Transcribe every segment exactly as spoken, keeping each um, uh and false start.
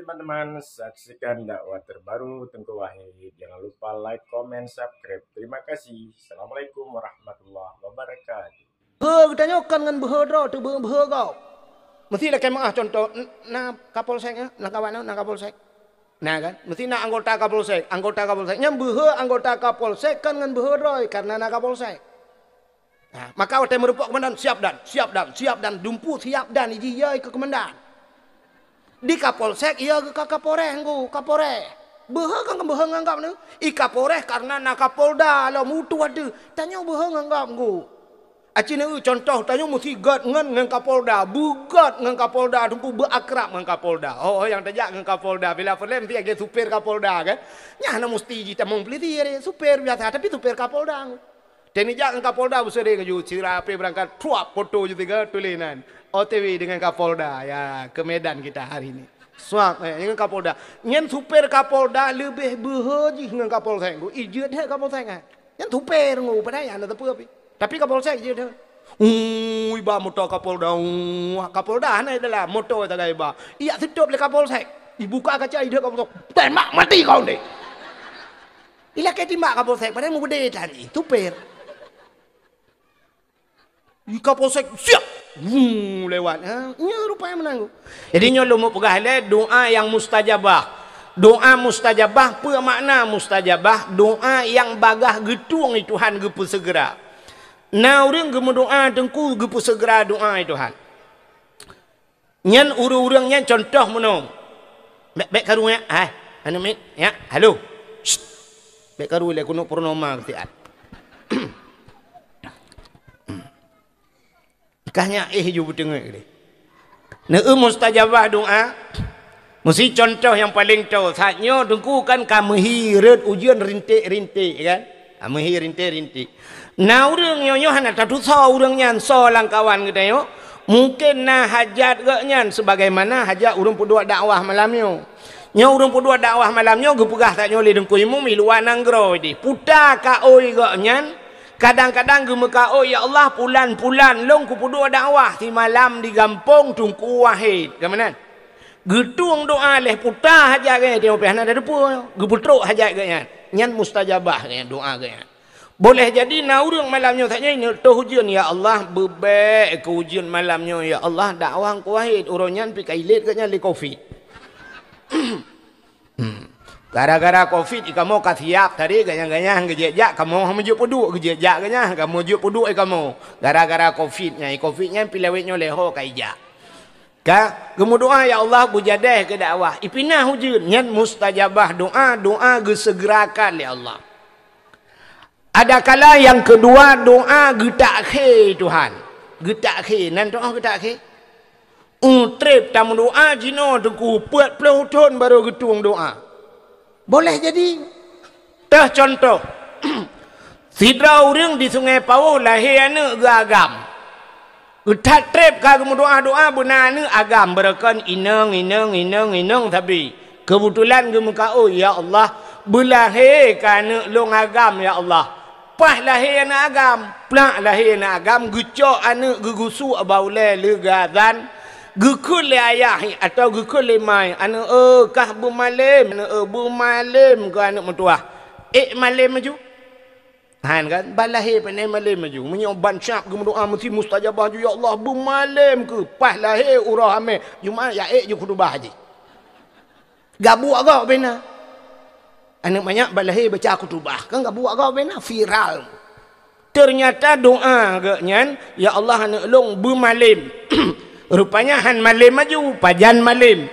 Teman-teman, saksikan dakwah terbaru Teungku Wahid. Jangan lupa like, comment, subscribe. Terima kasih. Assalamualaikum warahmatullahi wabarakatuh. Beuhe geutanyoe kon ngon beuhe droe, teubeuhe-beuhe gob. Meusti lakée meuáh, contoh, n-, na Kapolsek, eh, lam kawan, na Kapolsek. Na kan? Meusti na anggota Kapolsek, anggota Kapolsek. Nyan beuhe anggota Kapolsek kon ngon beuhe droe, karena na Kapolsek. Nah, maka watée meurumpok komandan, "Siap dan, siap dan, siap dan," dumpeue siap dan, iji yai keu komandan. Di Kapolsek, iya geuh ka Kapolres, Ngku, Kapolres. Beuhe kan beuhe ngon gob nyoe. I Kapolres karena na Kapolda lom utoe deuh. Tanyoe beuhe ngon gob, Ngku. Aci neu contoh, tanyoe meusti gét ngon, ngon Kapolda. Beugét ngon Kapolda, teungku beuakrab ngon Kapolda. Oh, nyang tajak ngon Kapolda. Bila filem ti lagée supir Kapolda, kan? Nyan na meusti jitamong peulisi, supir biasa, tapi supir Kapolda, Ngku. Teuneuk jak ngon Kapolda beuseuring ju, sira api beurangkat, truap, foto ju tiga, tuléh nan, "O T W dengan Kapolda, ya, ke Medan kita hari ini." Suap, eh, ngon Kapolda. Nyan supir Kapolda leubeh beuhe jih ngon Kapolsek, Ngku. Ih, jeuet that Kapolsek, eh. Nyan supir, Ngku, padahai hana teupeu api. Tapi Kapolsek jeuet that. Ui, ba moto Kapolda, ui, Kapolda hana dalam, moto sagai ba. Ijak seutop lé Kapolsek. Ibuka kaca, ideuek Kapolsek. "Tembak mati kau ni!" Ilakée timbak Kapolsek, padahai meubeudé tadi, supir. Di Kapolsek, siap! Wuu, lewat. Ha? Nyoe rupanya meunan. Jadi nyoe lôn peugah lé doa nyang mustajabah. Doa mustajabah, peue makna mustajabah? Doa nyang bagaih geutueng lé Tuhan geupeuseugera. Na ureuëng geumeudoa teungku geupeuseugera doa lé Tuhan. Nyan ureuëng-ureuëng nyan contoh meunoe. Bék, bék karu nyak, hai, aneuk miet, nyak, halo. Shh. Bék karu lé keuneuk purnoma keusiat. Kah nyak éh ju beuteungeut deh. Neu mustajabah doa. Meusi contoh nyang paleng toe, saat nyoe teungku kan ka meuhi rot ujeuen rinték-rinték kan? Ka meuhi rinték-rinték. Na ureuëng nyoe-nyoe hana tatusoe ureuëng nyan soe lamkawan geutanyoe. Mungken na hajat geuh nyan sebagaimana hajat ureuëng peuduek dakwah malam nyoe. Nyoe ureuëng peuduek dakwah malam nyoe geupeugah tanyoe lé Teungku Imum i luwa nanggroe deh. Puta kaôi geuh nyan, kadang-kadang geumeukaôi, "Ya Allah, pulan-pulan lôn kupeuduek dakwah simalam di gampông Teungku Wahid." Ka meunan? Geutueng doa lhée puta hajat geuh nyan, teungoh pih hana teupeue, geupeutrok hajat geuh nyan. Nyan mustajabah geuh nyan, doa geuh nyan. Boleh jadi na ureuëng malam nyoe saja neuk toh ujeuen, "Ya Allah, beubék keu ujeuen malam nyoe, ya Allah, dakwah Teungku Wahid, uroe nyan pih ka ilét geuh nyan lé covid." Hmm. Gara-gara covid, i kamoe ka siap tadi, ganyang-ganyang geujak-jak, kamoe hana meujeuet peuduek, geujak-jak geuh nyan, kamoe jeuet peuduek i kamoe. Gara-gara covid nyan, i covid nyan pih lawét nyoe lhée ho ka ijak. Ka geumeudoa, "Ya Allah, beujadeh keu dakwah." Ipinah ujeuen, nyan mustajabah doa, doa geuseugerakan lé Allah. Adakala nyang keudua, doa geutakhé Tuhan. Geutakhé, nan doa geutakhé. Ueh, treb tameudoa jinoe teungku peuet ploh thon barô geutueng doa. Boleh jadi. Teuh contoh, sidroe ureuëng di Sungai Pawôh lahé aneuëk geuagam. Geuthat treb ka geumeudoa-doa beuna aneuëk agam, beureukan inong, inong, inong, inong sabe. Keubeutulan geumeukaôi, "Ya Allah, beulahé keu aneuëk lôn agam, ya Allah." Paih lahé aneuëk agam, plak lahé aneuëk agam, geucok aneuëk geugusuk bak ulée leuga dan geukheun lé ayah atawa geukheun lé mai, "Aneuëk eu, kah beumalém, aneuëk eu, beumalém keu aneuëk meutuwah." Ék malém maju. Han kan, ban lahé pane malém maju. Meunyoe ban syab geumeudoa meusti mustajabah ju, "Ya Allah, beumalém keu." Paih lahé uroe hamé, Jumat ya ék ju khutubah jih. Gabuek gob bena. Aneuëk manyak ban lahé baca khutubah, kan gabuek gob bena, viral. Ternyata doa geuh nyan, "Ya Allah, aneuëk lôn beumalém." Rupanya han malém maju, pajan malém.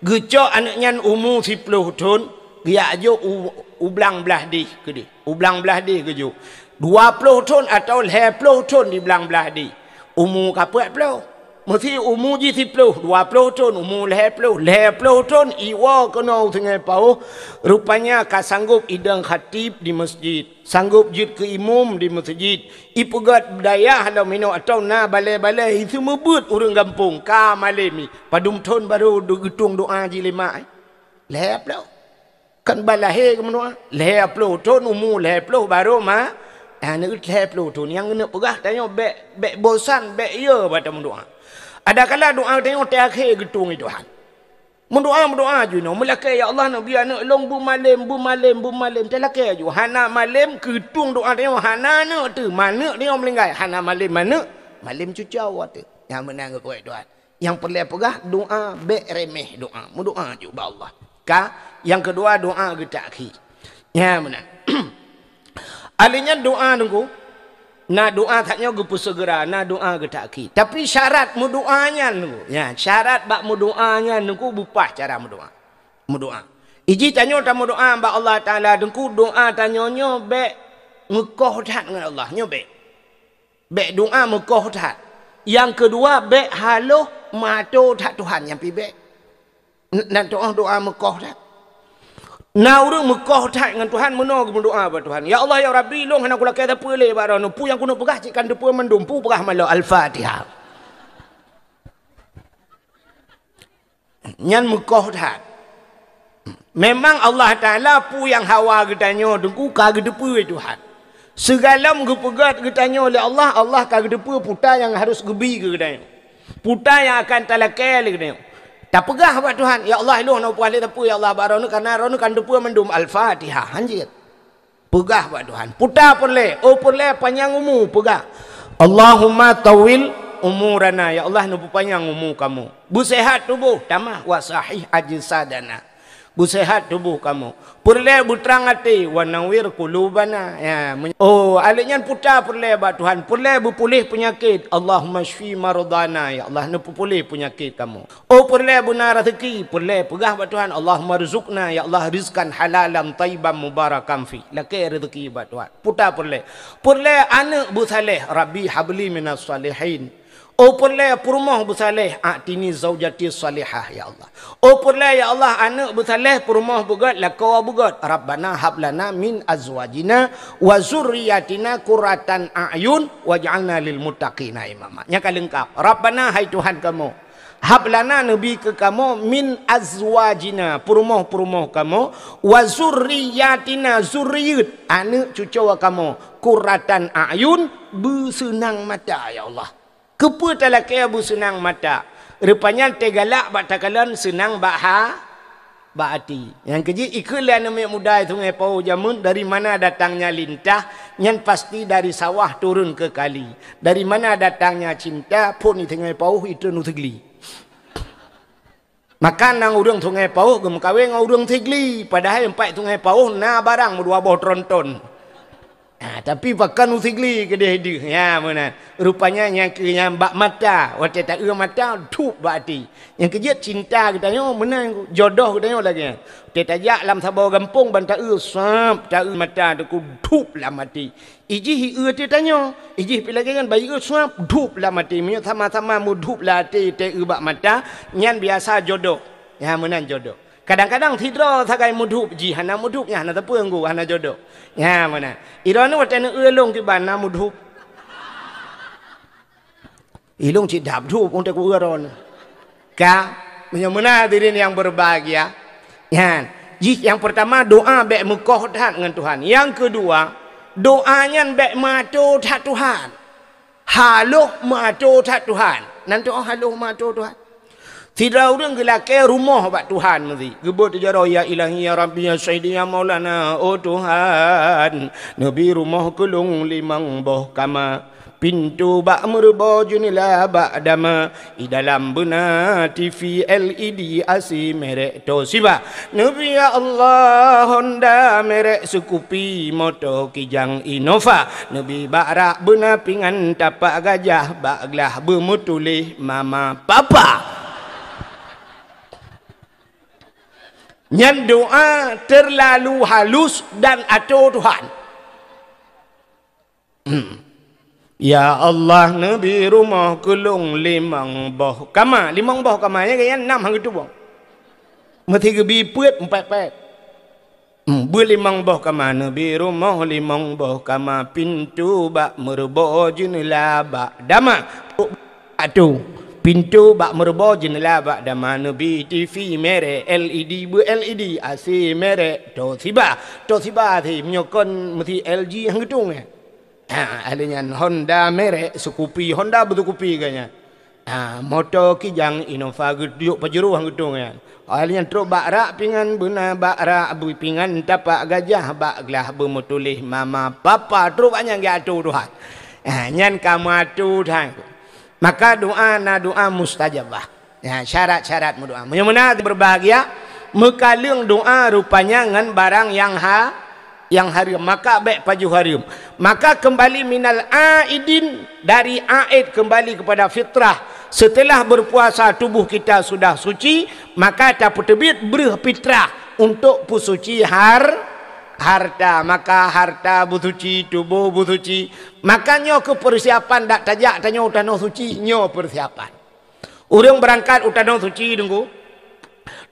Geucok aneuëk nyan umu siploh thon, geujak jok u, u blang blaih deh keudeh. U blang blaih deh geujok. Dua ploh thon atawa lhée ploh thon di blang blaih deh. Umu ka peuet ploh. Meusti umu jih siploh, dua ploh thon, umu lhée ploh, lhée ploh thon iwoe keunoe u Sungai Pawôh, rupanya ka sanggop idong khatib di meuseujid, sanggop jeuet keu imum di meuseujid, ipeugét dayah lom inoe atawa na balée-balée, iseumeubeuet ureuëng gampông, ka malém, padum thon barô geutueng doa jih lé mak, eh? Lhée ploh. Kan ban lahé geumeudoa, lhée ploh thon umu, lhée ploh barô ma, aneuëk lhée ploh thon. Nyang keuneuk peugah tanyoe bék, bék bosan, bék ye bak tameudoa. Adakala doa tanyoe teuakhé geutueng lé Tuhan. Meudoa, meudoa ju inoe, meulakée, "Ya Allah, neubi aneuëk lôn beumalem, beumalem, beumalem." Talakée ju, hana malem, keutueng doa tanyoe, hana aneuëk teuh, maneuëk tanyoe meuninggai, hana malem maneuëk, malem cucoe teuh. Nyang meunan geukueh Tuhan. Nyang peureulée peugah, doa bék remeh doa, meudoa ju bak Allah. Ka, nyang keudua, doa geutakhi. Nyang meunan. Ahli nyan doa nunggu, na doa that nyoe geupeuseugera, na doa geutakhi. Tapi syarat meudoa nyan nunggu. Ya, syarat bak meudoa nyan nunggu beupah cara meudoa. Meudoa. Iji tanyoe tameudoa bak Allah Taala, nunggu doa tanyoe nyoe bék meukoh that ngon Allah, nyoe bék. Bék doa meukoh that. Nyang keudua, bék haloh meuato that Tuhan, nyan pi bék. N-, nan teuoh doa meukoh that. Na ureuëng meukoh that ngon Tuhan meunoe geumeudoa bak Tuhan, "Ya Allah, ya Rabbi, lôn hana kulakée sapeue lé bak droeneuh. Peue nyang keuneuk peugah cit ka neuteupeue mandum. Peue peugah malôh, Al-Fatihah." Nyan meukoh that. Memang Allah Taala peue nyang hawa geutanyoe teungku ka geuteupeue Tuhan. Sigohlom geupeugét geutanyoe lé Allah, Allah ka geuteupeue peue nyang harôh geubi keu geutanyoe. Peue nyang akan talakée lé geutanyoe. Tapeugah bak Tuhan, "Ya Allah, lôn hana peugah lé sapeue, ya Allah, bak droeneuh, kareuna droeneuh ka neuteupeue mandum." Al-Fatihah. Hanjeuet. Peugah bak Tuhan. Peue peureulée, oh peureulée panyang umu, peugah, "Allahumma tawwil umurana." Ya Allah, neupeupanyang umu kamoe. Beuseuhat tuboh, tamah, "Wa sahih ajsadana." Beuseuhat tuboh kamoe. Peureulée beutrang até, "Wa nawwir qulubana." Ya, men-, oh, alek nyan peue peureulée bak Tuhan. Peureulée beupuléh peunyakét, "Allahumma syfi mardana." Ya Allah, neupeupuléh peunyakét kamoe. Oh peureulée beuna raseuki, peureulée peugah bak Tuhan, "Allahumma rzuqna," ya Allah, "rizqan halalan thayyiban mubarakan fi." Lakée raseuki bak Tuhan. Peue peureulée. Peureulée aneuëk beusaléh, "Rabbi habli minas salihin." Oh peureulée peurumoh beusaléh, "A'tini zaujati salihah," ya Allah. Oh peureulée ya Allah aneuëk beusaléh, peurumoh beugét, lakoe beugét, "Rabbana hablana min azwajina wa zurriyatina qurratan a'yun waj'alna lil muttaqina imama." Nyang ka leungkap. "Rabbana," hai Tuhan kamoe, "hablana," neubi keu kamoe, "min azwajina," peurumoh-peurumoh kamoe, "wa zurriyatina," zuriyeuet, aneuëk cucoe kamoe, "qurratan a'yun," beuseunang mata, ya Allah. Keupeue talakée beuseunang mata? Rupanya teugalak bak takalon seunang bak ha-, bak até. Nyang keujeuet ikheun lé aneuk miet muda Sungai Pauh jameun, dari mana datangnya lintah, nyan pasti dari sawah turun ke kali. Dari mana datangnya cinta, phon di Sungai Pauh itu nu Sigli. Maka na ureuëng Sungai Pauh geumeukawen ngon ureuëng Sigli, padahai empat Sungai Pauh na barang meudua boh tronton. Ha, tapi pakon u Sigli keudeh deuh. Ya, meunan. Rupanya nyang keu nyang bak mata, watée taeu mata, dhup bak até. Nyang keujeuet cinta geutanyoe meunan, jodoh geutanyoe lagée nyan. Watée tajak lam saboh gampông ban taeu, sab, taeu mata teungku, dhup lam até. Ijih ieu teuh tanyoe, ijih pi lagée nyan bayeue suab dhup lam até. Meunyoe sama-sama meudhup lam até teu bak mata, nyan biasa jodoh. Nyan meunan jodoh. Kadang-kadang sidroe sagai meudhup jih hana meudhup, nyan hana teupeu ngu, hana jodoh. Nyan meunan. Iroe nyoe watée neueu lôn kiban na meudhup. Ilong cit dap dup untuk ureuëng. Ka, meunyoe meunan hadirin yang berbahagia. Nyan, jih yang pertama doa bék meukoh that ngon Tuhan. Yang kedua, doa nyan bék meuato that Tuhan. Haloh meuato that Tuhan. Nan tu oh haloh meuato Tuhan. Sidroe ureuëng geulakée rumoh bak Tuhan meusi. Geubeuet jaroe, "Ya Ilahi, ya Rabbi, ya Sayyidi, ya Maulana, oh Tuhan, neubi rumoh keu lôn limong boh kama." Pintoe bak meureubo, jeunela bak dama, i dalam beuna T V L E D, A C merek Toshiba. Neubi ya Allah Honda merek Scoopy, moto Kijang Innova. Neubi bak rak beuna pingan tapak gajah, bak glah beumeutuléh mama papa. Nyan doa terlalu halus dan ato Tuhan. Hmm. Ya Allah, neubi rumoh keu lôn limong boh kama. Limong boh kama, ya, ya, nam han geutubong. Meusi geubi peuet, empat-empat. Hmm, beulimong boh kama, neubi rumoh limong boh kama, pintoe bak meureubo, jeunela bak dama. Atu, pintoe bak meureubo, jeunela bak dama, neubi T V merek L E D, beu L E D, A C merek Toshiba. Toshiba A C, meunyoe kon meusi L G han geutung, ya. Ha, ahli nyan Honda merek Scoopy, Honda beu Scoopy geuh nyan. Ha, moto Kijang Innova geutujok Pajero han geutung nyan. Awai nyan trok bak rak pingan, beuna bak rak bui pingan, tapak gajah bak glah beumeutuléh mama papa, trok bak nyan geuatoe Tuhan. Ha, nyan ka meuatoe Tuhan. Maka doa na doa mustajabah. Ya, syarat-syarat meudoa. Meunyoe meunan berbahagia, meukaleueng doa rupanya ngon barang nyang ha-, nyang hareuem, maka bék pajoh hareuem. Maka kembali minal aidin, dari aid kembali kepada fitrah. Setelah berpuasa tubuh kita sudah suci, maka tapeuteubiet breuh fitrah untuk peusuci har-, harta. Maka harta beusuci, tuboh beusuci. Maka nyoe keuh persiapan dak tajak tanyoe u tanoh suci, nyoe persiapan. Ureuëng beurangkat u tanoh suci, Teungku,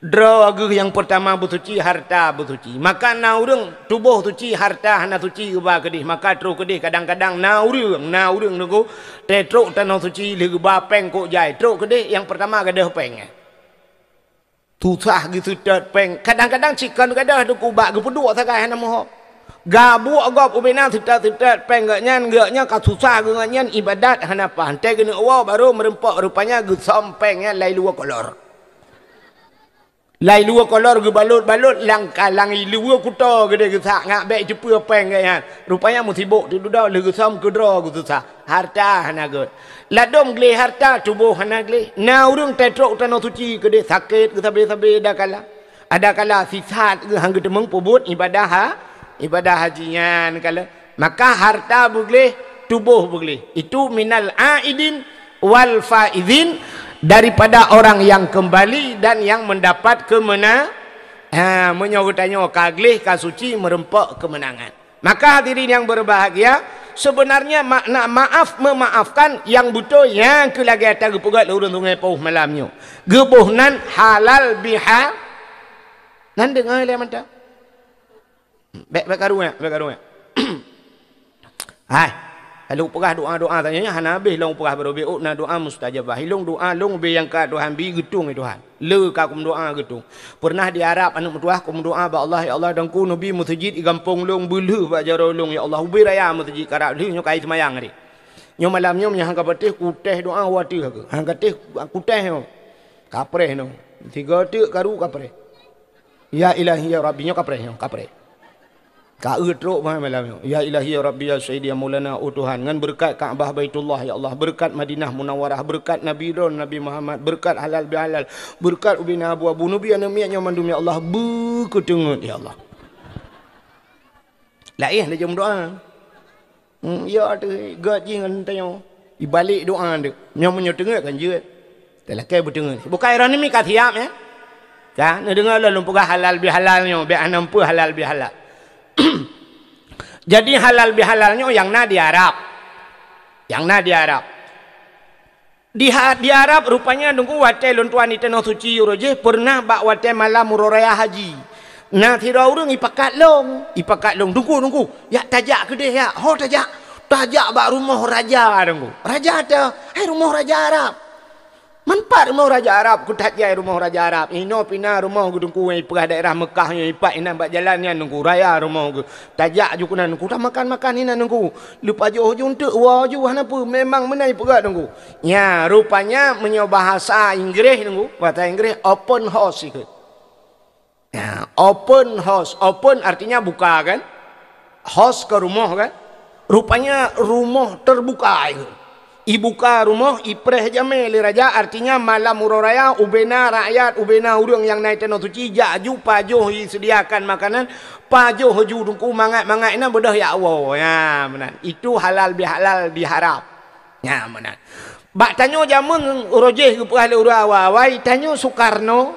droe geuh nyang peurtama beusuci, harta beusuci. Maka na ureuëng tuboh suci, harta hana suci geuba keudeh, maka trok keudeh. Kadang-kadang na ureuëng, na ureuëng, Teungku, teutrok u tanoh suci lheueh geuba péng kok jai, trok keudeh nyang peurtama gadôh péng. Susah geuseutôt péng. Kadang-kadang cit kon gadôh, Teungku, bak geupeuduek sagai hana meuhom. Gabuek gob ubena seutôt-seutôt péng geuh nyan, geuh nyan ka susah geuh nyan, ibadat hana paih. Watée geuneuk woe barô meureumpok, rupanya geusöm péng nyan lai luwa kolor. Lai luwa kolor geubalot-balot lam ka-, lam luwa kuto geudeh geusak, ngat bék jeupeue péng geuh nyan. Rupanya meusibok teududoe lheueh geusöm keudroe geususah. Harta hana gét. Ladôm gleh harta, tuboh hana gleh. Na ureuëng teutrok u tanoh suci keudeh sakét geusabe-sabe adakala. Adakala sisat geuh han geuteumeung peubuet ibadah ha-, ibadah haji nyan kala. Maka harta beugleh, tuboh beugleh. Itu minal aidin wal faizin, daripada orang yang kembali dan yang mendapat kemenang. Ha, meunyoe geutanyoe ka gleh, ka suci, meureumpok keumeunangan. Maka hadirin yang berbahagia, sebenarnya makna maaf memaafkan nyang beutôi nyang keu lagée ata geupeugah lé ureuëng Sungai Pauh malam nyoe. Geuboh nan halal biha-, nan deungoe lé mantong. Bék, bék karu nyan, bék karu nyan. Hai, lalu peugah doa-doa tanya nyan hana habéh lôn peugah baroe bék na doa mustajabah. Ilong doa long bé nyang ka Tuhan bi geutung Tuhan. Le ka kum doa geutung. Pernah di Arab aneuk meutuah kum doa bak Allah, "Ya Allah, dangku neubi meuseujid di gampông long beulheuh bak jaroe long, ya Allah, ubé raya meuseujid karab lheuh nyoe kai seumayang hari." Nyoe malam nyoe meunyoe han ka patéh kutéh doa wateuh aku. Han ka téh kutéh nyoe. Kapreh nyoe. Tiga teuk karu kapreh. Ya Ilahi ya Rabbi nyoe kapreh nyoe, kapreh. Ka eu trok bah malam nyoe. Ya Ilahi ya Rabbi ya Sayyidi ya Maulana, oh Tuhan, ngan beureukat Ka'bah Baitullah ya Allah, beureukat Madinah Munawwarah, beureukat Nabi droe Nabi Muhammad, beureukat halal bihalal, beureukat ubena abu-abu neubi aneuk miet nyoe mandum ya Allah, beukeuteungeut ya Allah. Laén lé jeuem doa. Hmm, ya teuh gét jih ngon tanyoe. Ibalek doa deuk. Nyoe meunyoe teungeut kan jeuet. Teulakée beuteungeut. Bukai droeneuh mi ka siap nyan. Ka neudeungoe lôn peugah halal bihalal nyoe, bék hana meupeue halal bihalal. Jadi halal bihalal nyoe nyang na di Arab. Nyang na di Arab. Di ha-, di Arab rupanya Teungku watée lôn tuan di tanoh suci uroe jih pernah bak watée malam uroe raya haji. Na sidroe ureuëng ipakat long, ipakat long, "Teungku, Teungku, yak tajak keudeh yak, ho tajak, tajak bak rumoh raja Teungku." Raja ata, hai rumoh raja Arab. Manfaat rumoh raja Arab, keutat jai rumoh raja Arab. Inoe pina rumoh geuh Teungku nyang ipeugah daerah Mekah nyoe ipat inan bak jalan nyan Teungku, raya rumoh geuh. Tajak ju keunan Teungku, tamakan-makan inan Teungku. Leupajoh ju eunteuk, woe ju hana peue, memang meunan ipeugah Teungku. Nya, rupanya meunyoe bahasa Inggréh Teungku, bahasa Inggréh open house ikheun. Ya, open house. Open artinya buka kan? House ke rumoh kan? Rupanya rumoh terbuka ikheun. Ibuka rumoh, ipreh jamé lé raja, artinya malam uroe raya, ubena rakyat, ubena ureuëng nyang na i tanoh suci, jak ju pajoh iseudiakan makanan, pajoh ju Teungku mangat-mangat inan beudôh yak woe. Ya, meunan. Itu halal bihalal di Arab. Nya, meunan. Bak tanyoe jameun uroe jih geupeugah lé ureuëng awai-awai, tanyoe Sukarno,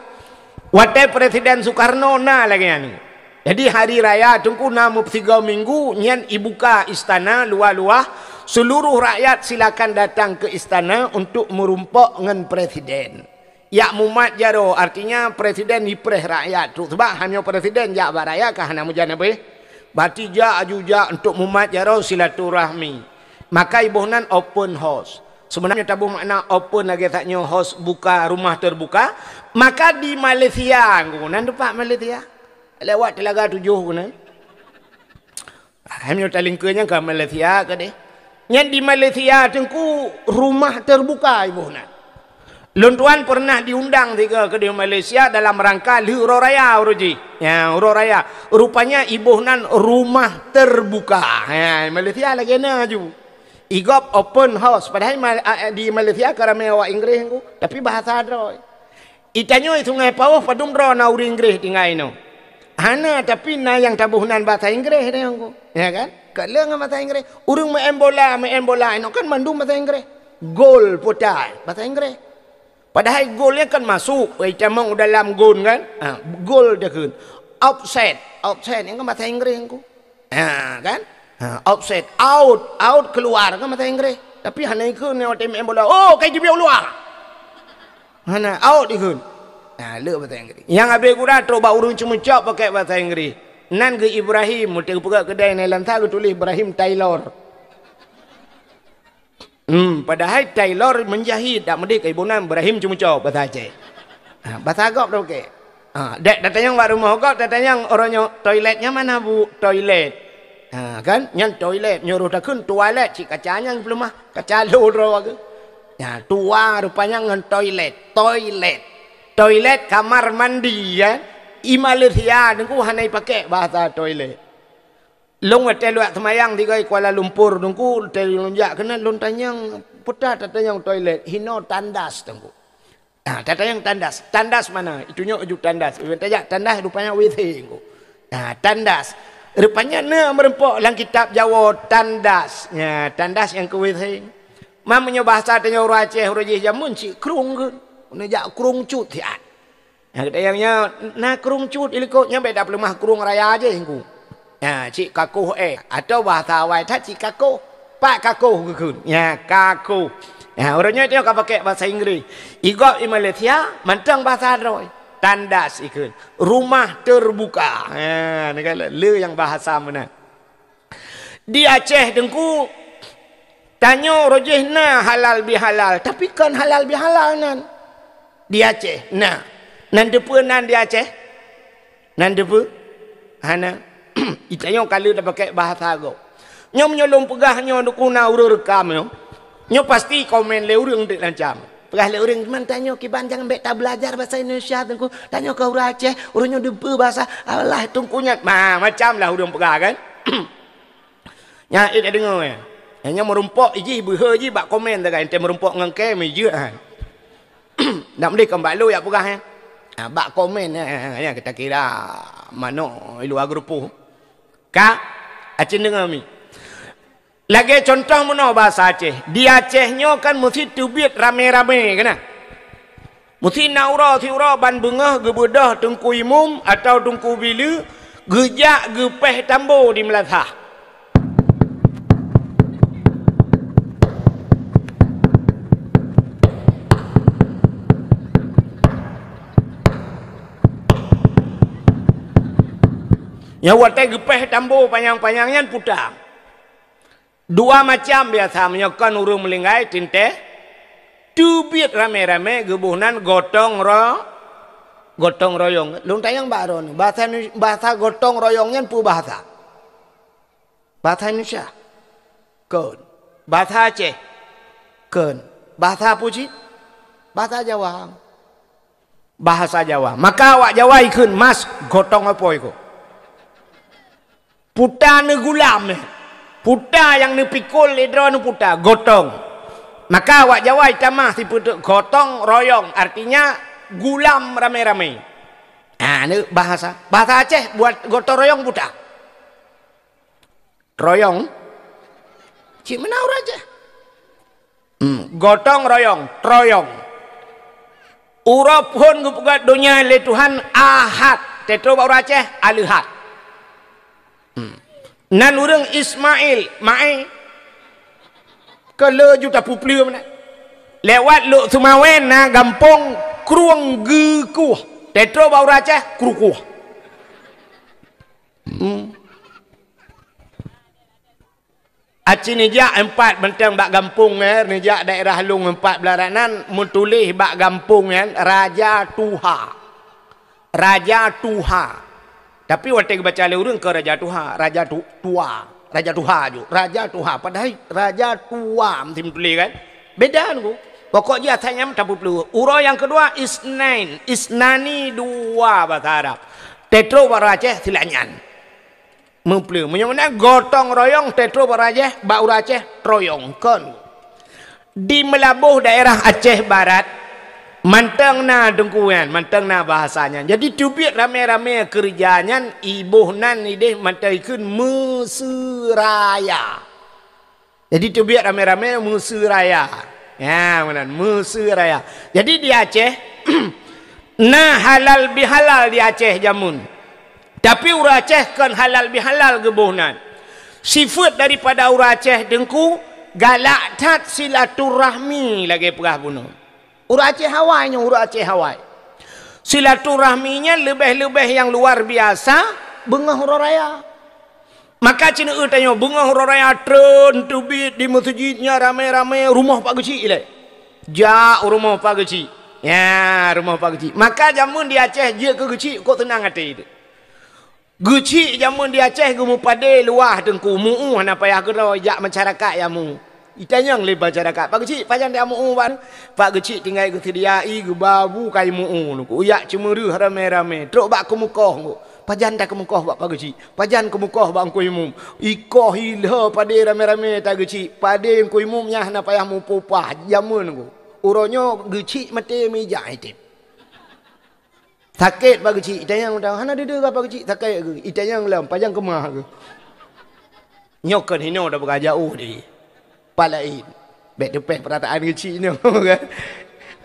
watée Presiden Sukarno na lagée nyan. Jadi hari raya Teungku na meupeusigoe minggu nyan ibuka istana luwah-luwah, seluruh rakyat silakan datang ke istana untuk meurumpok ngon Presiden. Yak mumat jaroe, artinya Presiden ipreh rakyat trok, sebab hana Presiden jak bak rakyat ka hana meujan habéh. Berarti jak aju jak untuk mumat jaroe silaturahmi. Maka iboh nan open house. Sebenarnya taboh makna open lagée that nyoe house buka, rumah terbuka. Maka di Malaysia, nan teumpat Malaysia. Lewat Telaga Tujuh keunan. Hai meunyoe talingkeue nyan ka Malaysia keudeh. Nyan di Malaysia Teungku rumah terbuka iboh nan. Lôn tuan pernah diundang tiga ke di Malaysia dalam rangka lheueh uroe raya uroe jih. Ya, uroe raya. Rupanya iboh nan rumah terbuka. Ya, Malaysia lagèe na ju. Igop open house. Padahai Mal-, a-, a-, di Malaysia ka ramè awak Inggris ku, tapi bahasa droe. Itanyoe Sungai Pauh padum droe na ureueng Inggris tinggai inoe. Hana, tapi na nyang taboh nan bahasa Inggris tanyong ku. Ya kan? Ka lheueh ngon bahasa Inggris. Ureueng main bola, main bola inoe kan mandum bahasa Inggris. Gol, putar, bahasa Inggris. Padahai gol nyan kan masuk, eh, tamong u dalam gon kan? Ha, gol takheun. Offside, offside nyan kan bahasa Inggris ku. Ha, kan? Ha, offside, out, out keluar kan bahasa Inggris. Tapi hana ikheun nyan watèe main bola. Oh, kai jibiet u luwa. Hana, out ikheun. Ha, le bahasa Inggris. Nyang abéh gura trok bak ureueng ceumucok pakai bahasa Inggris. Nan geu Ibrahim, meuteuk peugah keudai nai lam sa geutuléh Ibrahim Tailor. Hmm, padahai tailor menjahit, dak meudeh keu iboh nan Ibrahim ceumucok bahasa Aceh. Ha, bahasa gob dak oke. Ha, dek tatanyong bak rumoh gob, tatanyong uroe nyoe toilet nyan mana, Bu? Toilet. Ha, kan? Nyan toilet, nyuruh takheun toilet, cit kaca nyan peuleumah, kaca lo droe ke. Ya, tua rupanya ngon toilet, toilet. Toilet kamar mandi, ya. I Malaysia nungku hana ipakai bahasa toilet. Lôn watèe luwat seumayang tigoi Kuala Lumpur nungku, watèe lôn jak keunan lôn tanyong, peue tatanyong toilet, hinoe tandas nungku. Ah, tatanyong tandas. Tandas mana? Itunyok ju tandas. Tajak tandas rupanya W C nungku. Ah, tandas. Rupanya na meurumpok lam kitab Jawoe tandas. Ya, tandas nyang keu W C. Meunyoe bahasa tanyoe ureueng Aceh uroe jih jameun cit krueng kheun. Neujak krueng cut siat. Nyang geutanyong nyoe, na krueng cut i likot, nyan bèk tapeuleumah krueng raya jih nungku. Nyan, cit kakoh eh. Atau bahasa awai that cit kakoh. Pat kakoh geukheun. Nyan, kakoh. Nyan, ureueng nyoe ka pakai bahasa Inggris. Igop i Malaysia, mantong bahasa droe. Tandas ikheun. Rumah terbuka. Ha, nyan kan le nyang bahasa meunan. Di Aceh Teungku, tanyoe uroe jih na halal bihalal, tapi kon halal bihalal nan. Di Aceh na. Nan teupeue nan di Aceh? Nan teupeue? Hana. Itanyoe ka lheueh tapakai bahasa gob. Nyoe meunyoe lôn peugah nyoe Teungku na ureueng rekam nyoe. Nyoe pasti komen lé ureueng dek lancam. Peugah lé ureueng, "Cuman tanyoe kiban jangan bèk tabelajar bahasa Indonesia, Teungku. Tanyoe ka ureueng Aceh, ureueng nyoe deubeue bahasa Allah Teungku nyan." Ma, macam lah ureueng peugah kan? Nyan, eh, tadeungoe, eh. Nyan meurumpok jih, beuhe jih bak komen tagai, entah meurumpok ngon kem jih, ah. Nak meulikan bak lôn yak peugah, eh. Ah, bak komen, eh, eh, eh, kita kira manok i luwa geurupoh. Ka, acin deungoe mi. Lagèe contoh meunoe bahasa Aceh. Di Aceh nyoe kan meusi teubiet ramé-ramé, keunan. Meusi na uroe siuroe ban beungoh geubeudôh Teungku Imum atawa Teungku Bileue geujak geupéh tambo di meulasah. Nyang watèe geupéh tambo panyang-panyang nyan puta. Dua macam biasa meunyoe kon ureueng meulinggai teuntèe teubiet ramé-ramé geuboh nan gotong ro-, gotong royong. Lôn tanyong bak droeneuh, bahasa Indonesia, bahasa gotong royong nyan peue bahasa? Bahasa Indonesia? Kon. Bahasa Aceh? Kon. Bahasa peue cit? Bahasa Jawa. Bahasa Jawa. Maka awak Jawa ikheun mas gotong apoi ko. Puta neugulam, eh. Puta nyang neupikul lé droeneuh puta, gotong. Maka awak Jawa itamah sipeuteuk gotong royong, artinya gulam ramé-ramé. Ah, ni bahasa. Bahasa Aceh buat gotong royong puta. Royong. Cit meunan ureueng Aceh. Hmm, gotong royong, troyong. Uroe phon geupeugöt donya lé Tuhan Ahad, teutroe bak ureueng Aceh, Aleuhat. Hmm. Nan ureueng Ismail, Mae, keu le juta pupleue meunan. Lewat Lhokseumawe na gampông Krueng Geukueh, teutroe bak ureueng Aceh, Krukueh. Hmm. Aci neujak empat beunteng bak gampông nyan, neujak daerah lôn empat beularat nan, meutuléh bak gampông nyan, Raja Tuha. Raja Tuha. Tapi watèe geubaca lé ureueng keu Raja Tuha, Raja Tu-, Tua. Raja Tuha ju. Raja Tuha. Padahai Raja Tua meusti meutuléh kan? Beda nungku. Pokok jih asai nyan tapeupleueh. Uroe nyang keudua, isnain. Isnani dua basa Arab. Teutrok bak ureuëng Aceh silap nyan. Meupleueh. Meunyoe meunan gotong royong teutrok bak ureuëng Aceh, bak ureuëng Aceh troyong. Kon. Di Meulaboh daerah Aceh Barat, mantong na teungku nyan, mantong na bahasa nyan. Jadi teubiet ramé-ramé keureuja nyan, iboh nan ideh mantong ikheun meuseuraya. Jadi teubiet ramé-ramé meuseuraya. Ya, meunan, meuseuraya. Jadi di Aceh, na halal bihalal di Aceh jameun. Tapi ureuëng Aceh kon halal bihalal geuboh nan. Sifeuet daripada ureuëng Aceh teungku, galak that silaturahmi lagée peugah bunoe. Ureuëng Aceh awai nyoe, ureuëng Aceh awai. Silaturahmi nyan leubeh-leubeh nyang luar biasa beungoh uroe raya. Maka ceuneuk tanyoe beungoh uroe raya treun teubiet di meuseujid nyan ramé-ramé rumoh Pak Geuchik ilée. Jak u rumoh Pak Geuchik. Ya, rumoh Pak Geuchik. Maka jameun di Aceh jeuet keu Geuchik kok seunang até teuh. Geuchik jameun di Aceh geumeupadé luwah teungku, mu'uh hana payah keudroe jak masyarakat nyang mu'uh. Itanyong lé masyarakat, "Pak Geuchik, pajan dak mu'uh ban?" Pak Geuchik tinggai geuseudia ie geuba bu kai mu'uh teungku. Jak ceumeureuh ramé-ramé, trok bak keumeukoh teungku. "Pajan takeumeukoh bak Pak Geuchik? Pajan keumeukoh bak Teungku Imum?" Ikoh ilheueh padé ramé-ramé Pak Geuchik. Padé Teungku Imum nyan hana payah mupah-upah jameun teungku. Uroe nyoe Geuchik maté meujak item. Sakét Pak Geuchik, itanyong, hana deuh-deuh Pak Geuchik, sakét keuh. Itanyong lom, pajan keumah keuh. Nyoe kon hinoe dah beurajak uh di. Pat laén. Bék teupéh peurataan Geuchik nyoe kan.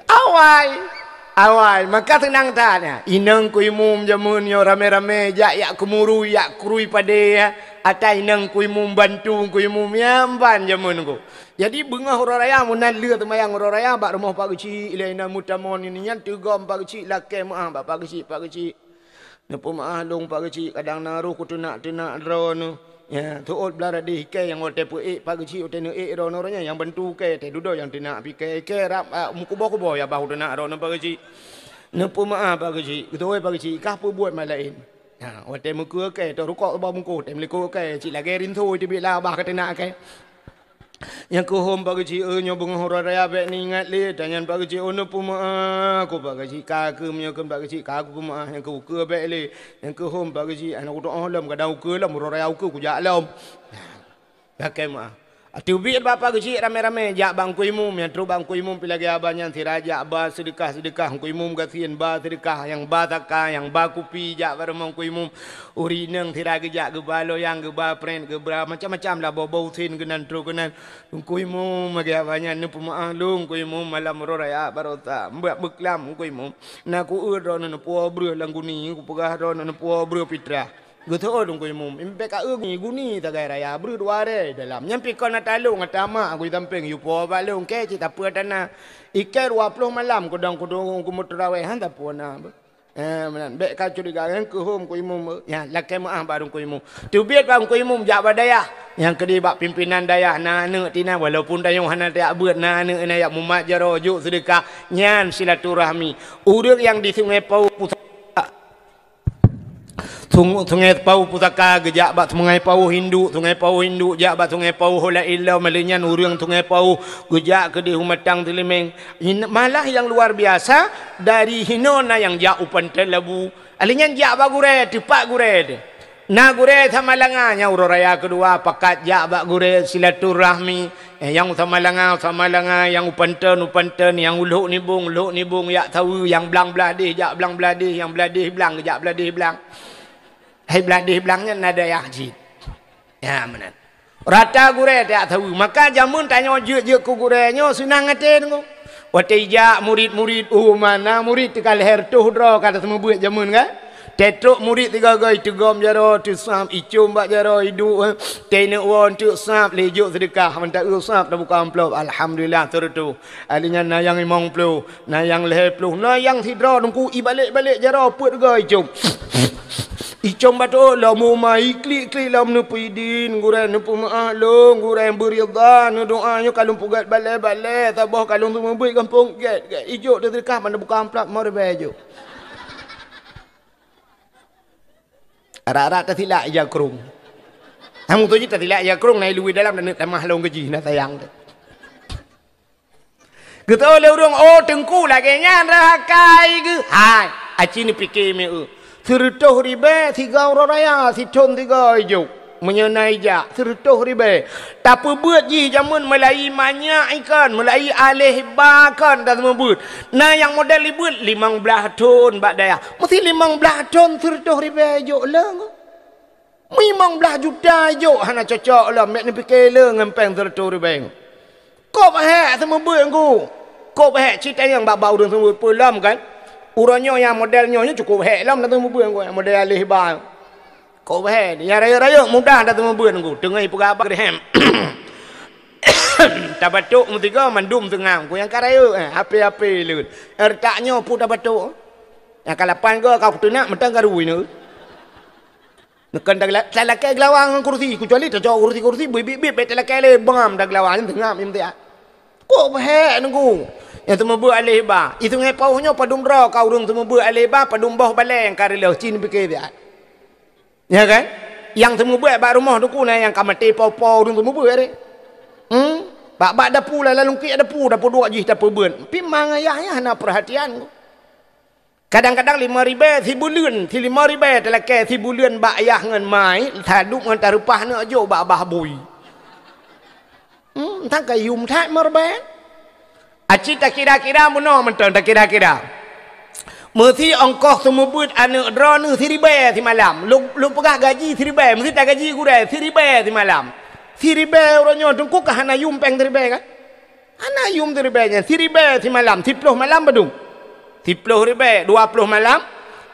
Awai. Awai, maka seunang that nyan. Inong Teungku Imum jameun nyoe ramé-ramé jak yak keumurui, yak krui padé ya. Ata inong Teungku Imum bantu Teungku Imum ya ban jameun teungku. Jadi beungoh uroe raya meunan lheueh seumayang uroe raya bak rumoh Pak Geuchik ilée inan meutamong nyan teugom Pak Geuchik lakée meuáh bak Pak Geuchik, "Pak Geuchik, neupeumeuáh lôn Pak Geuchik, kadang na roh kuteunak-teunak droeneuh. Ya, teuôt blah radeh ikée nyang watée peuék Pak Geuchik watée neuék droeneuh roh nyan nyang bantu ikée teuh dudoe nyang teunak pih ikée, ikée rab meukuboh-kuboh ya bah kuteunak droeneuh Pak Geuchik. Neupeumeuáh Pak Geuchik." "Geutôi Pak Geuchik, kah peubuet mat laén." Ha, watée meukeue kée, tôh rukok bak bungkôh, tém likot kée, cit lagée rinso teubiet lah bah kateunak kée. Nyang keuhom Pak Geuchik, "Eu, nyoe beungoh uroe raya bék neuingat lé." Tanyan Pak Geuchik, "Oh, neupeumeuáh keuh Pak Geuchik, ka keuh meunyoe kheun Pak Geuchik, ka kupeumeuáh, nyang keu ukeue bék lé." Nyang keuhom Pak Geuchik, "Hana kutu'oh lom, kadang ukeue lom, uroe raya ukeue kujak lom." Lakée meuáh. Teubiet bak Pak Geuchik ramé-ramé jak bak Teungku Imum, nyang trok bak Teungku Imum pih lagée haba nyan sira jak ba seudeukah-seudeukah, Teungku Imum gasien ba seudeukah, nyang ba saka, nyang ba kupi jak bak rumoh Teungku Imum. Ureuëng inong sira geujak geuba loyang, geuba prét, geuba macam-macam lah, boh-boh usen keunan trok keunan. Teungku Imum lagée haba nyan neupeumeuáh lôn Teungku Imum malam uroe raya baroesa. Mbak beuklam Teungku Imum. Na kueu droeneuh neupuwoe breueh lam guni, kupeugah droeneuh neupuwoe breueh pitrah. Geuteuôt Teungku Imum, "Bék ka eu guni, guni sagai raya, breueh dua rée dalam. Nyan pih kon na talong ata mak, aku di sampéng, yue puwoe bak lôn, kée cit tapeue tana. Ikée dua ploh malam kudong-kudong kumeuteurawéh, han tapeue na." Eh, meunan, bék ka curiga, nyang keuhom Teungku Imum, ya, lakée meuáh bak Teungku Imum. Teubiet bak Teungku Imum jak bak dayah. Nyang keudeh bak pimpinan dayah, na aneuëk tinan, walaupun tanyoe hana tajak beuet, na aneuëk na jak mumat jaroe, jok seudeukah. Nyan silaturahmi. Ureuëng nyang di Sungai Pawu Pusaka, Sung-, Sungai Pawu Pusaka geujak bak Sungai Pawu Hindu, Sungai Pawu Hindu jak bak Sungai Pawu Hula Ilom, lheueh nyan ureuëng Sungai Pawu geujak keudeh u Matang Teulimeng. In-, malah nyang luar biasa, dari hinoe na nyang jak u Pantai Labu. Lheueh nyan jak bak gurée, teupat gurée teuh. Na gurée Samalanga nyang uroe raya keudua pakat jak bak gurée silaturahmi. Eh, nyang u Samalanga, u Samalanga, nyang u Panton, u Panton, nyang u Lhok Nibong, Lhok Nibong jak saweue, nyang blang blah deh jak blang blah deh, nyang blah deh blang jak blah deh blang. Hai blah deh blang nyan na dayah jih. Ya, meunan. Rata gurée tajak saweue. Maka jameun tanyoe jeuet-jeuet keu gurée nyoe seunang até teungku. Watée ijak murit-murit, oh, mana murit teuka lhée reutôh droe ka taseumeubuet jameun kan? Teutrok murit sigoe-goe iteugom jaroe, teusab, icom bak jaroe, iduek, eh. Teuneuk woe teuk sab, lé jok seudeukah, mantong eu sab tabuka amplop. Alhamdulillah, teureutôh. Ahli nyan na nyang limong ploh, na nyang lhée ploh, na nyang sidroe teungku ibalek-balek jaroe peuet goe icom. Icom bacut lom uma, iklik-klik lom neupeuidin, gurée neupeumeuáh lôn, gurée beuridha, neudoá nyoe ka lôn peugét balée-balée, saboh ka lôn seumeubeuet gampông gét, gét. Ijok teudeukah, mana buka amplop, meuribée jok. Arak-arak tasilak ija krong. Kamu tu jih tasilak ija krong, na ilui dalam dan tamah lôn gaji, na sayang tu. Geuteu lé ureuëng, "Oh, teungku lagée nyan rhah akai geuh." Hai, aci neupike meu. Sireutôh ribée siga uroe raya, sithon siga ijok. Meunyoe na ijak, sireutôh ribée. Tapeubeuet jih jameun meulayi manyak ikon, meulayi aléh ba kon tapeubeuet. Na nyang model ribeuet limong blaih thon bak dayah. Meusti limong blaih thon sireutôh ribée ijok leueng. Limong blaih juta ijok hana cocok lom, bék neupike le ngon péng sireutôh ribée. Kôb hék seumeubeuet ngku. Kôb hék cit tanyong bak-bak ureuëng seumeubeuet peue lom kan. Uroe nyoe nyang model nyoe nyoe cukôp hék lom dah seumeubeuet ngku, model aléh ba. Kôb hék, nyang rayeuk-rayeuk mudah dah seumeubeuet ngku. Teungoh peugah bak geureuhem. Tabatok meusigoe mandum teungam ngku nyang ka rayeuk, eh, ape-ape leuet. Ertak nyoe peue tabatok. Nyang ka lapan goe ka kuteunak mantong ka rui nyoe. Neukan talakée geulawa ngon kursi, kecuali tacok kursi-kursi beubiet-biet bék talakée lé bam tageulawa nyan teungam imtiak. Kôb hék ngku. Nyang seumeubeuet aléh ba. I sungai Pauh nyoe padum droe ka ureuëng seumeubeuet aléh ba, padum boh balée nyang ka reuloh cit neupike siat. Ya kan? Nyang seumeubeuet bak rumoh teungku na nyang ka maté po-po ureuëng seumeubeuet deh. Hmm? Bak-bak dapu lah lalungkiek dapu, dapu duek jih tapeubeuet. Pi mang ayah nyan hana peurhatian. Kadang-kadang limong ribée sibuleuen, si limong ribée talakée sibuleuen bak yah ngon mai, taduek ngon tareupah neuk jok bak bah bui. Hmm, tangkai yum that limong ribée. Aci takira-kira meunoe mantong takira-kira. Meusti ongkoh seumeubeuet aneuëk droeneuh siribée simalam. Lôn, lôn peugah gaji siribée, meusti tagaji gurée siribée simalam. Siribée uroe nyoe teungku ka hana yum péng siribée kan? Hana yum siribée nyan, siribée simalam, siploh malam padum? Siploh ribée, dua ploh malam,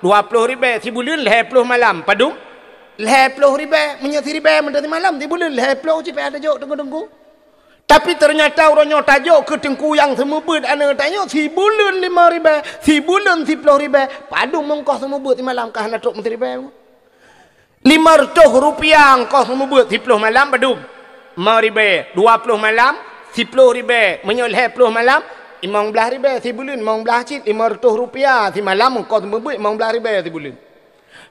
dua ploh ribée sibuleuen lhée ploh malam, padum? Lhée ploh ribée, meunyoe siribée mantong simalam, sibuleuen lhée ploh cit payah tajok teungku-teungku. Tapi teunyata uroe nyoe tajok keu teungku nyang seumeubeuet aneuëk tanyoe sibuleuen limong ribée, sibuleuen siploh ribée, padum ongkoh seumeubeuet simalam ka hana trok meusiribée. Lima reutôh rupiah ongkoh seumeubeuet siploh malam padum? Limong ribée, dua ploh malam, siploh ribée, meunyoe lhée ploh malam, limong blaih ribée sibuleuen, limong blaih cit, lima reutôh rupiah simalam ongkoh seumeubeuet limong blaih ribée sibuleuen.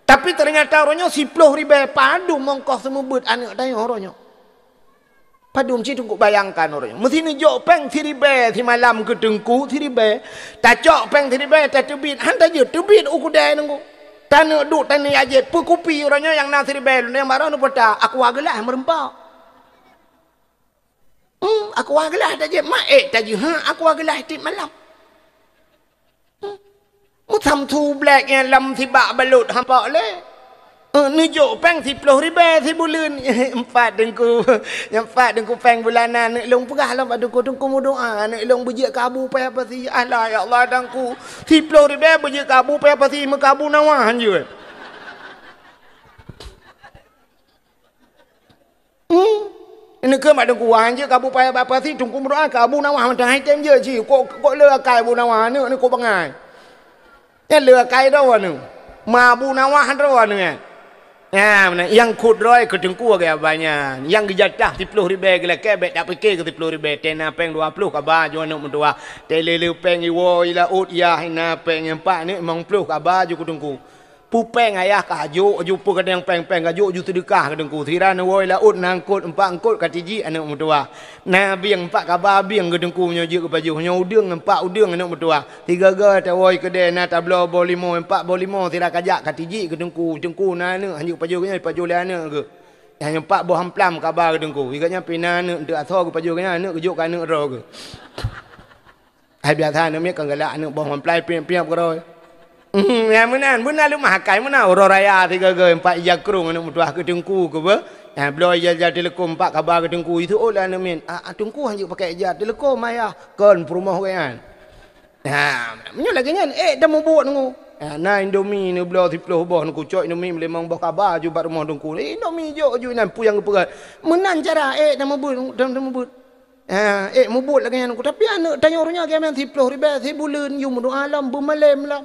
Tapi teunyata uroe nyoe siploh ribée padum ongkoh seumeubeuet aneuëk tanyoe uroe nyoe. Padum cit teungku bayangkan uroe nyoe. Meusti neujok péng siribée simalam keu teungku siribée. Tacok péng siribée tateubiet, han tajeuet teubiet u keudée teungku. Taneuk duek taneuk ajét peukupi uroe nyoe nyang na siribée lôn nyang baroe neupeuta aqua gelas meureumpok. Hmm, aqua gelas tajeuet mak ék tajeuet ha aqua gelas tiep malam. Meusamsu black nyan lam sibak balot hampa lé. Eh, neujok péng siploh ribée sibuleuen. Empat teungku. Nyang empat teungku péng bulanan. Aneuk lôn peugah lom bak teungku, teungku meudoa. Aneuk lôn beujeuet keu Abu Paya Pasi. Alah, ya Allah, teungku. Siploh ribée beujeuet keu Abu Paya Pasi, meukabu nawa hanjeuet. Hmm. Ini keu mak teungku wan jeuet keu Abu Paya Pasi, teungku meudoa keu Abu Nawah mantong hai tem jeuet cit. Kok, kok le akai Abu Nawah aneuk ni kok bangai. Nyan le akai droe aneuk. Ma Abu Nawah droe aneuk nyan. Ya, meunan. Nyang khot droe keu teungku agak banyak. Nyang geujatah siploh ribée geulakée bék tak pike keu siploh ribée. Tena péng dua ploh kaba ju aneuk meutuah. Tele le péng iwoe i laôt yah ina péng nyang empat ni limong ploh kaba ju keu teungku. Pupéng ayah ka jok, ju peue kadang péng-péng ka jok, ju seudeukah keu teungku. Sira neuwoe laôt na eungkot, empat eungkot ka tijik aneuk meutuwah. Na bieng empat kaba bieng keu teungku nyoe jeuet keu pajoh, nyoe udeueng empat udeueng aneuk meutuwah. Sigaga tawoe keudée na tabloe boh limo, empat boh limo sira kajak ka tijik keu teungku. Teungku na aneuk hanjeuet pajoh geuh nyan, pajoh lé aneuk geuh. Nyang empat boh amplam kaba keu teungku. Igat nyan pih na aneuk enteuk asoe geupajoh geuh nyan, aneuk geujok keu aneuk droe geuh. Hai biasa aneuk miet kan galak aneuk boh mamplai piep-piep keudroe. Hmm, ya meunan, meunan leumah akai meunan uroe raya sigoe-goe empat ija krong aneuk meutuah keu teungku keu beuh. Ya bloe ija-ija teuleukom empat kaba keu teungku. Itu oh lah aneuk miet. Ah, ah, teungku hanjeuet pakai ija teuleukom ayah. Kon peurumoh geuh nyan. Ha, meunyoe lagée nyan, ék tamubuet ngon. Ha, na Indomie neubloe siploh boh neukucok Indomie meulimong boh kaba ju bak rumoh teungku. Indomie jok ju inan peue nyang geupeugah. Meunan cara ék tamubuet, tam-, tamubuet. Ha, ék mubuet lagée nyan, tapi aneuk tanyoe ureuëng nyan geuh meunan siploh ribée sibuleuen, yum dua lom beumalém lom.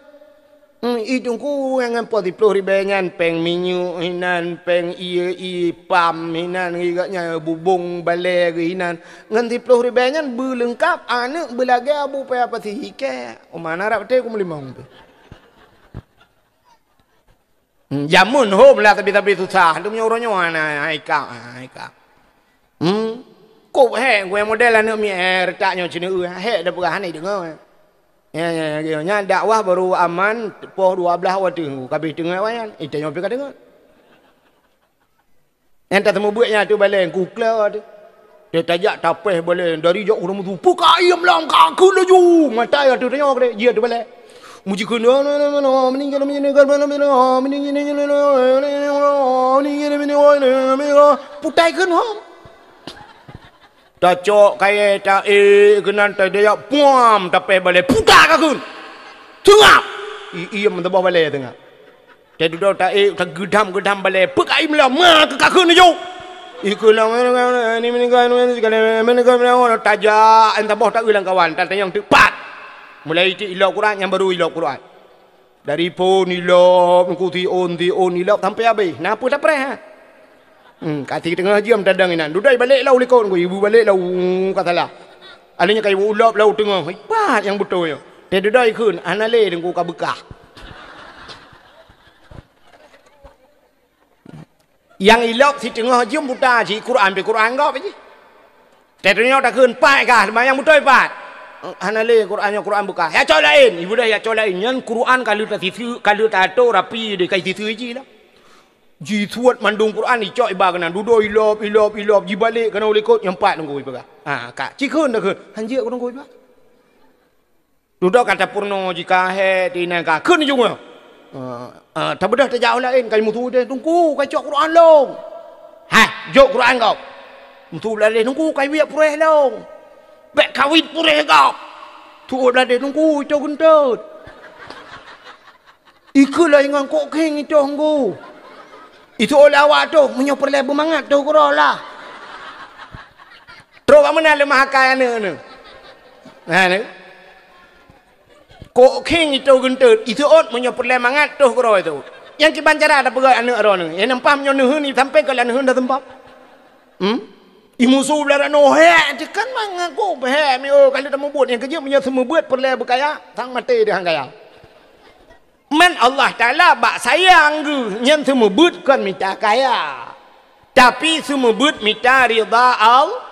Hmm, i teungku nyang ngon po siploh ribée nyan, péng minyeuk hinan, péng ié, ié pam hinan, igat nyan bubong balée geuh hinan. Ngon siploh ribée nyan beuleungkap aneuk beulagée Abu Paya Pasi ikée. Uma na rab teuh ku meulimong tu. Hmm, jameun hom lah tapi-tapi susah. Tu meunyoe uroe nyoe na, ha, ikap, ha, ikap. Hmm. Oh, hék, gurée model aneuk miet, eh, reutak nyoe ceuneuk, eh, hék da peugah hana deungoe. Ya, ya, ya, ya, nyan dakwah baru aman poh dua blaih watèe, ka abéh teungoh wayan, eh, tanyoe pih ka deungoe. Nyang tateumeubuet nyan ateueh balée, ku kla teuh. Teuh tajak tapéh balée, dari jak ureueng meusu, "Peu ka iem lam, ka kheun laju!" Mata ateueh tanyoe keudéh, jih ateueh balée. Meuji kheun, "Putai kheun hom." Tacok kayée taék keunan, tadayah puam tapéh balée, "Putai ka kheun!" Teungab! I-, iem meusaboh balée teungab. Teududoe taék, tageudam-geudam balée, "Peu ka iem lam, ma keu ka kheun laju!" Ikheun lam, tajak, saboh taeu lam kawan, tatanyong teuk pat. Mulai itik ilop Quran, nyang baru ilop Quran. Dari phon ilop, ku siôn, siôn ilop sampoe abéh. Na peue tapreh, ha? Hmm, ka siteungoh jeuem tadong inan. Dudoe balek lom likot ku, ibu balek lom, ka salah. Alèh nyan ka ibu ilop lom teungoh. Ipat nyang beutôi nyoe. Teududoe ikheun, hana lé teungku ka beukah. Nyang ilop siteungoh jeuem buta jih, Quran pih Quran gob jih. Teuh tanyoe takheun, "Pat kah, seumayang beutôi pat?" "Hana lé, Quran nyoe Quran beukah." "Ya cok laén." Ibu dah ya cok laén. Nyan Quran ka lheueh tasiseue, ka lheueh tato rapi deh, ka siseue jih lah. Jisuet mandum Quran, icok iba keunan. Dudoe ilop, ilop, ilop, jibalek keunan u likot, nyan pat teungku ipeugah. Ha, ka. Cikheun takheun. Hanjeuet ku teungku ipeugah. Dudoe ka tapeurunoe jih ka hék, tinan ka kheun jih nyoe. Ah, ah, tabeudôh tajak u laén, ka meusu deh, "Teungku, ka cok Quran lom." "Hai, jok Quran gob." Meusu bladeh, "Teungku, ka wiek puréh lom." "Bèk kawit puréh gob." Tuôt bladeh, "Teungku, itoh geunteut." Ikheun lom ingon kok khieng itoh teungku. Itoh lé awak toh, meunyoe peureulèe beumangat toh keudroe lah. Trok bak meunan lé meuhai aneuk nyoe. Nah, nyoe. Kok khieng itoh geunteut, itoh ôt meunyoe peureulèe mangat toh keudroe itoh. Nyang kiban cara tapeugah aneuk droeneuh. Nyang nampak meunyoe neuheun, sampé keu lam neuheun dah seumpap. Hmm? Imusu blah ranoe, hék, teukan mangat kok, hék, mi, oh, ka lheueh tamubuet nyang keujeuet meunyoe seumeubeuet peureulèe beukaya, sang maté deuh han kaya. Man Allah Taala bak sayang geuh nyan seumeubeuet kon mita kaya, tapi seumeubeuet mita ridha Allah,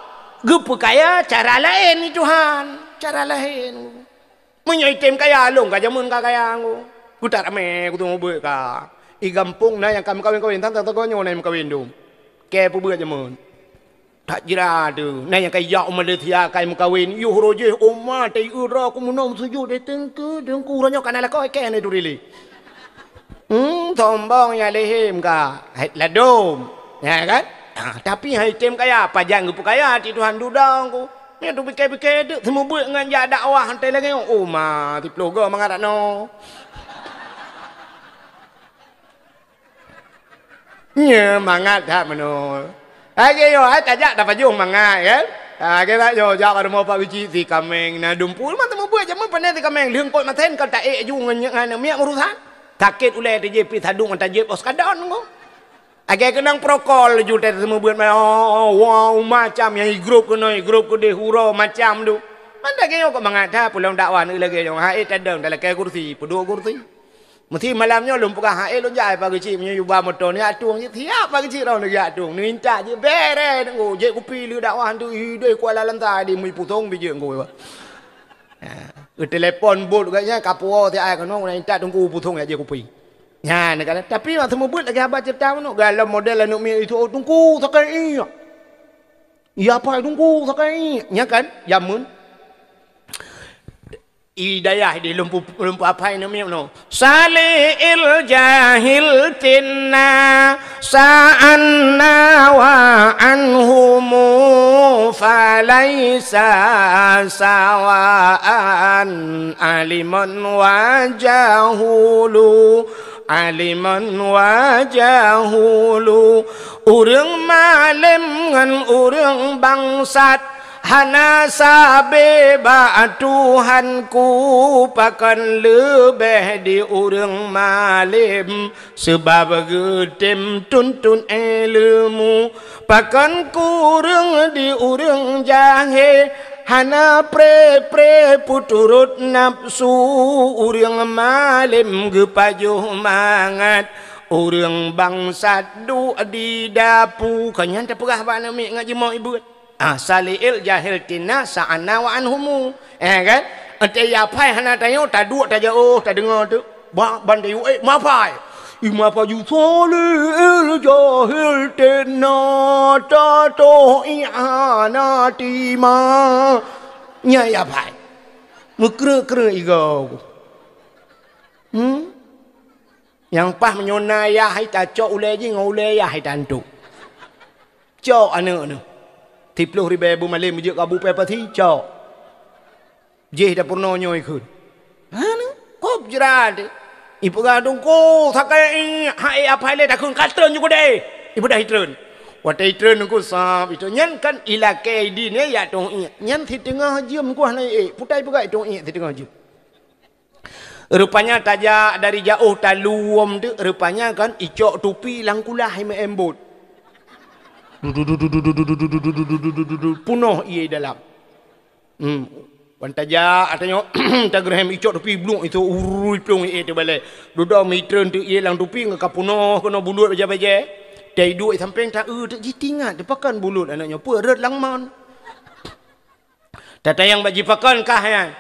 geupeukaya cara laén ni Tuhan, cara laén. Meunyoe item kaya lôn ka jameun ka kaya ngô, geutak ramé kuteumeubeuet ka. I gampông na nyang ka meukawen-kawen, tang-tang sagoe nyoe na nyang meukawen dum. Kée peubeuet jameun. That jira teuh, na nyang ka ijak u Malaysia ka meukawen, yoh roh jih oma taieu droe ku meunoe meusujut, eh, teungku, teungku, uroe nyoe ka na lakoe kée na itu rili. Hmm, sombong ya lehém ka, hai ladom, ya kan? Ha, tapi hai tem kaya, pajan geupeukaya ti Tuhan dudong ku. Nyan tu pike-pike deuk seumeubeuet ngon jak dakwah antai lagée nyoe. Oh ma, siploh goe mangat dak noe. Nya mangat that meunoe. Lagée nyoe hai tajak tapajong mangat kan. Ha, kita nyoe jak bak rumoh Pak Geuchik si kaméng na dumpul mantong mubuet jameun pane si kaméng lheueng kot masen ka taék ju ngon nyan miak urusan. Sakét ulée teuh jih pi sadung mata jép os kadon ngô. Lagée keunong prokol ju teuh seumeubeuet ma, oh, wow, macam nyang i grup keunoe, i grup keudeh uroe macam tu. Man lagée nyoe kok mangat that pulang dakwah lagée nyoe. Hai tadong talakée kursi, peuduek kursi. Meusi malam nyoe lôn peugah, hai lôn jak Pak Geuchik meunyoe yuba moto ni atueng jih siap Pak Geuchik roh lagi atueng. Ni intat jih bere ngô, jép kupi lé dakwah tu ideh Kuala Lantai di mui pusong bijéh ngô. Ha, geutelepon bot geuh nyan ka puwoe si ai keunoe na intat teungku pusong ya jép kupi. Nyan kan, tapi mak seumeubeuet lagée haba ceurita meunoe, galom model aneuk miet itu, "Oh, teungku, sakai ié." "Ya, Pak, teungku, sakai ié." Nya kan, jameun. I dayah di lumpu, lumpu apai namiet nyoe. Salil jahil tinna sa'anna wa anhumu falaisa sawaan aliman wa jahulu. Aliman wa jahulu, ureuëng malém ngon ureuëng bangsat, hana sabe bak Tuhanku pakon leubeh di ureuëng malém, sabab geutem tuntot ileumu. Pakon kureueng di ureuëng jahé, hana pré-pré peuturot nafsu, ureuëng malém geupajoh mangat, ureuëng bangsat duek di dapu. Ka nyan tapeugah bak aneuk miet ngat jimoe ibuet. Ah, saliil jahil tina sa'ana wa anhumu. Eh, kan? Ente ya phai hana tanyoe, taduek tajak, oh, tadeungoe tu. Ba-, ban tayue, eh, mapai. I mapai ju saliil jahil tina tatoh i hana tima. Nya ya phai. Meukreuek-kreuek igoe. Hmm? Nyang paih meunyoe na yah hai tacok ulée jih ngon ulée yah hai tantu. Cok aneuk nyoe. Siplôh ribée beumalém jeuet kabu pepati, cok. Jih dapur nyoe ikheun. Hana, kop jrat. Ipeugah teungku sakét, hai apa lé takheun ka treun ju keudeh. Ipeugah itreun. Watée itreun teungku sab itu nyan kan ilakée idin ya, ya tong iek. Nyan siteungoh jeuem kuah na iek. Putai peugah itong iek siteungoh jeuem. Rupanya tajak dari jaoh taluem tu, rupanya kan icok tupi lam kulah imeu'en bot. Punoh ié dalam. Hmm. Wan tajak, atanyoe tageureuhem icok tupi bluk itu urui plong ié teubalée. Dudoe mitreun tu ié lam tupi ngon ka punoh keunoe bulut bajée-bajée. Tai duek sampéng ta-eu teuk jitingat, teupakan bulut aneuk nyoe peue rot lam mon. Tatayang bak jipakon kah nyan.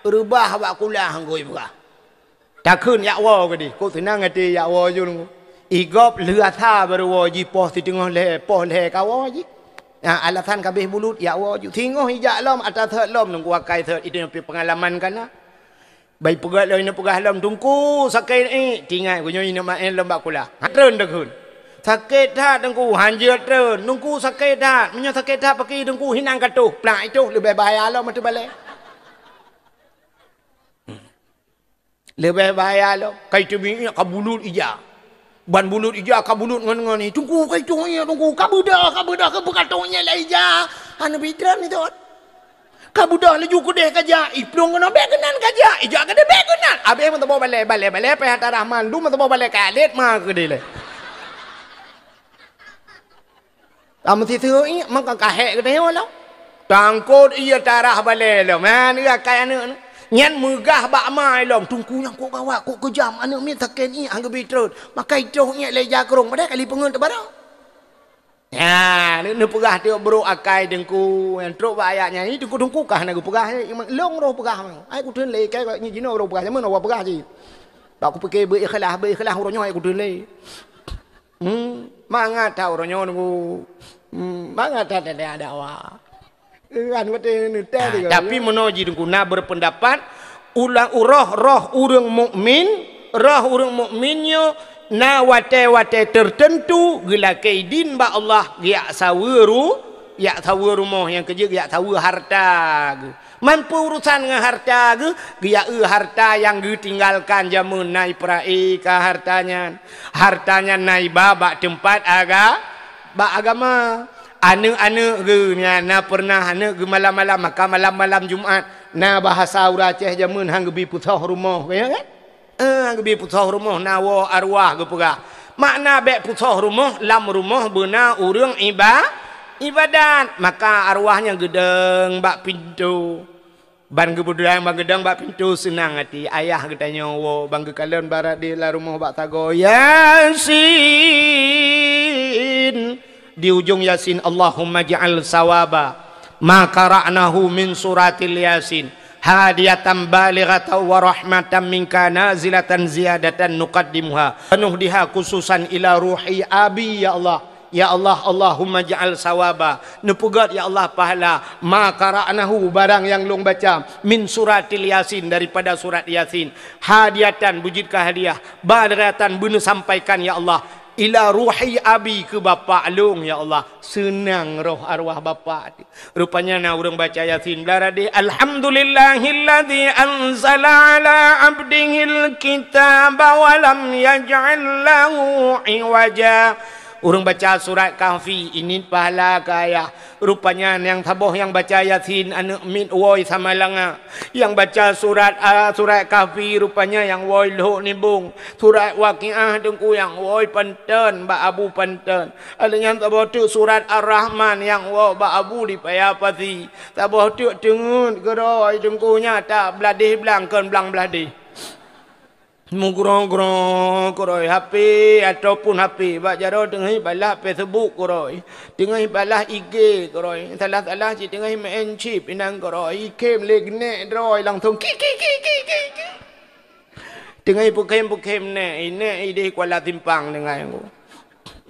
Reubah bak kulah ngui peugah. Takheun yak woe keudeh. Kok seunang até yak woe jun. Igop lheuh asa baru woe jih poh siteungoh lhée, poh lhée ka woe jih. Nah, alasan kabeh bulut yak woe jih. Singoh ijak lom ata sot lom nunggu akai sot itu nyang pengalaman kana. Bai peugah lom, ineuk peugah lom, "Teungku, sakét iek." Tingai, "Gunyoe ineuk maén lom bak kulah." Ha, treun takheun. "Sakét that, Teungku." Hanjeuet treun. "Teungku, sakét that." "Meunyoe sakét that, pakri Teungku hinan ka toh." Plak itoh leubeh bahaya lom ateueh balée. Leubeh bahaya lom. Kai teubiet ka bulut ija. Ban bulut ija ka bulut ngon-ngon ni. "Teungku, kai toh iek, Teungku. Ka beudoh, ka beudoh, ka beudoh iek lé ija." Hana pitreun itu. Ka beudoh laju keudeh ka jak, iplueng keunoe bék keunan ka jak, ijak keudeh bék keunan. Abéh meusaboh balée, balée, balée pih ata Rahman, lu meusaboh balée ka lét ma keudeh lé. Tam siseue iek maka ka hék geutanyoe lom. Tangkot ié tarah balée lom. Man, iya kai aneuk nyoe. Nyan meugah bak ma lom, "Teungku nyang kok gawat, kok keujam, aneuk miet sakét iek han geubi treun." Maka itoh iek lé jakrong, padahai kali peungeut teubarô. Nya, neu-, neupeugah teuk brok akai Teungku, nyang trok bak ayat nyan, "Ih, Teungku, Teungku kah na geupeugah, eh, lôn roh peugah, ai kuteun lé, kai nyoe jinoe roh peugah, jameun awak peugah cit. Bak kupike beu ikhlas, beu ikhlas uroe nyoe ai kuteun lé." Hmm, mangat that uroe nyoe Teungku. Hmm, mangat that ada, ada awak. Kan watée neutai. Ha, tapi meunoe jih Teungku na berpendapat, ulang roh, roh ureuëng mukmin, roh ureuëng mukmin nyoe na watée-watée tertentu geulakée idin bak Allah, geujak saweue ru-, jak saweue rumoh nyang keujeuet, jak saweue harta geuh. Mampu urusan ngon harta geuh, geujak eu harta nyang geutinggalkan jameun na ipeurae ka harta nyan. Harta nyan na iba bak teumpat aga-, bak agama. Aneuk-aneuk geuh nyan na peureunah aneuk geuh malam-malam, maka malam-malam Jumat na bahasa ureuëng Aceh jameun han geubi peusoh rumoh, ya kan? Eh, han geubi peusoh rumoh na woe arwah geupeugah. Makna bék peusoh rumoh, lam rumoh beuna ureuëng iba-, ibadat, maka arwah nyan geudong bak pintoe. Ban geupeudong, ban geudong bak pintoe seunang até. Ayah geutanyoe woe, ban geukalon barade lam rumoh bak sagoe, "Yasin." Di ujong Yasin, "Allahumma ja'al sawaba ma qara'nahu min suratil Yasin hadiyatan balighatan wa rahmatan minka nazilatan ziyadatan nuqaddimuha wa nuhdiha khususan ila ruhi abi, ya Allah." Ya Allah, Allahumma ja'al sawaba. Neupeugét, ya Allah, pahala. Ma qara'nahu, barang nyang lôn baca. Min suratil Yasin, daripada surat Yasin. Hadiyatan, beujeuet keu hadiah. Balighatan, beuneusampaikan, ya Allah. Ila ruhi abi, keu bapak lôn, ya Allah. Seunang roh arwah bapak. Rupanya na ureuëng baca Yasin, blah radeh, "Alhamdulillahilladzi anzala ala abdihil kitaba wa lam yaj'al lahu iwaja." Ureuëng baca surat Kahfi, ini pahala keu ayah. Rupanya nyang saboh nyang baca Yasin aneuk miet woe Samalanga. Nyang baca surat, a, surat Kahfi rupanya nyang woe Lhok Nibong. Surat Waqiah Teungku nyang woe Panton bak Abu Panton. Lheueh nyan saboh teuk surat Ar-Rahman nyang woe bak Abu di Paya Pasi. Saboh teuk teungeut keudroe Teungku nyan that bladeh blang kon blang bladeh. Meugrong-grong keurôi H P ataupun H P bak jaroe teungoh balah Facebook keurôi, teungoh balah I G keurôi, salah-salah cit teungoh main chip inan keurôi, ikhém lé geunek droe langsung ki, ki, ki, ki, ki, ki. Teungoh peukhém-peukhém nèk, i nèk idéh Kuala Simpang teungoh.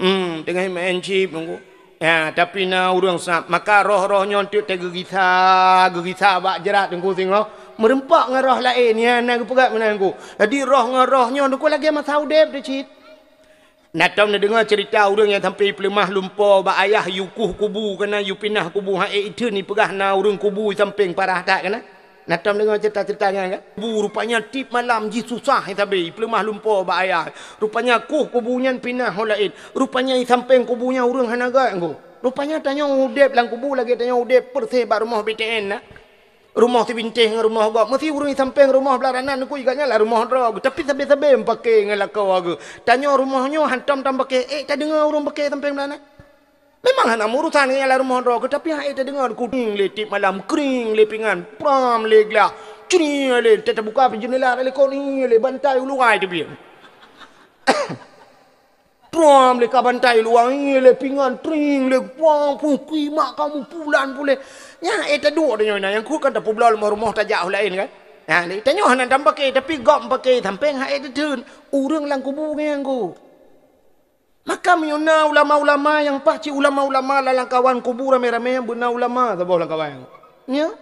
Hmm, teungoh main chip Teungku. Ya, tapi na ureuëng sab, maka roh-roh nyoe teuk teugeugisa, geugisa bak jrat Teungku singoh. Meureumpok ngon roh laén, ya, na geupeugah meunan Teungku. Jadi roh ngon roh nyoe Teungku lagée masa udeb teuh cit. Na tom neudeungoe ceurita ureuëng nyang sampai peuleumaih lumpo bak ayah yue kueh kubu, keunan yue pinah kubu, ha ék itheun ipeugah na ureuëng kubu sampéng parah that keunan. Na tom deungoe ceurita-ceurita nyan kan? Kubu rupanya tiep malam jih susah sabe, ipeuleumaih lumpo bak ayah. Rupanya kueh kubu nyan pinah ho laén. Rupanya i sampéng kubu nyan ureuëng hana göt Teungku. Rupanya tanyoe udeb lam kubu lagée tanyoe udeb peureséh bak rumoh B T N na. Rumoh sibintéh ngon rumoh gob. Meusi ureuëng i sampéng rumoh blah ranan Teungku, i gobnyan lam rumoh droe, tapi sabe-sabe meupaké ngon lakoe geuh. Tanyoe rumoh nyoe hantom tameupake, ék tadeungoe ureuëng pake sampéng blah ranan. Memang hana meuurusan ngon nyang lam rumoh droe geuh, tapi han ék tadeungoe Teungku, kring lé tiep malam, kring lé pingan, pram lé glah, cri lé, ta-, tabuka pih jeundela, ta likot, ih lé bantai u luwa teubiet. Pram lé ka bantai u luwa, ih lé pingan, tring lé, wang, puih, kui mak kamu pulan puléh. Nyan ék taduek tanyoe na, nyang kheun kan tapeubloe rumoh-rumoh tajak u laén kan. Nah, tanyoe hana tameupake, tapi gob meupaké sampéng han ék tatheun. Ureuëng lam kubu nyan Teungku. Maka meunyoe na ulama-ulama nyang paih cit ulama-ulama lam lamkawan kubu ramé-ramé, beuna ulama saboh lamkawan. Nyo.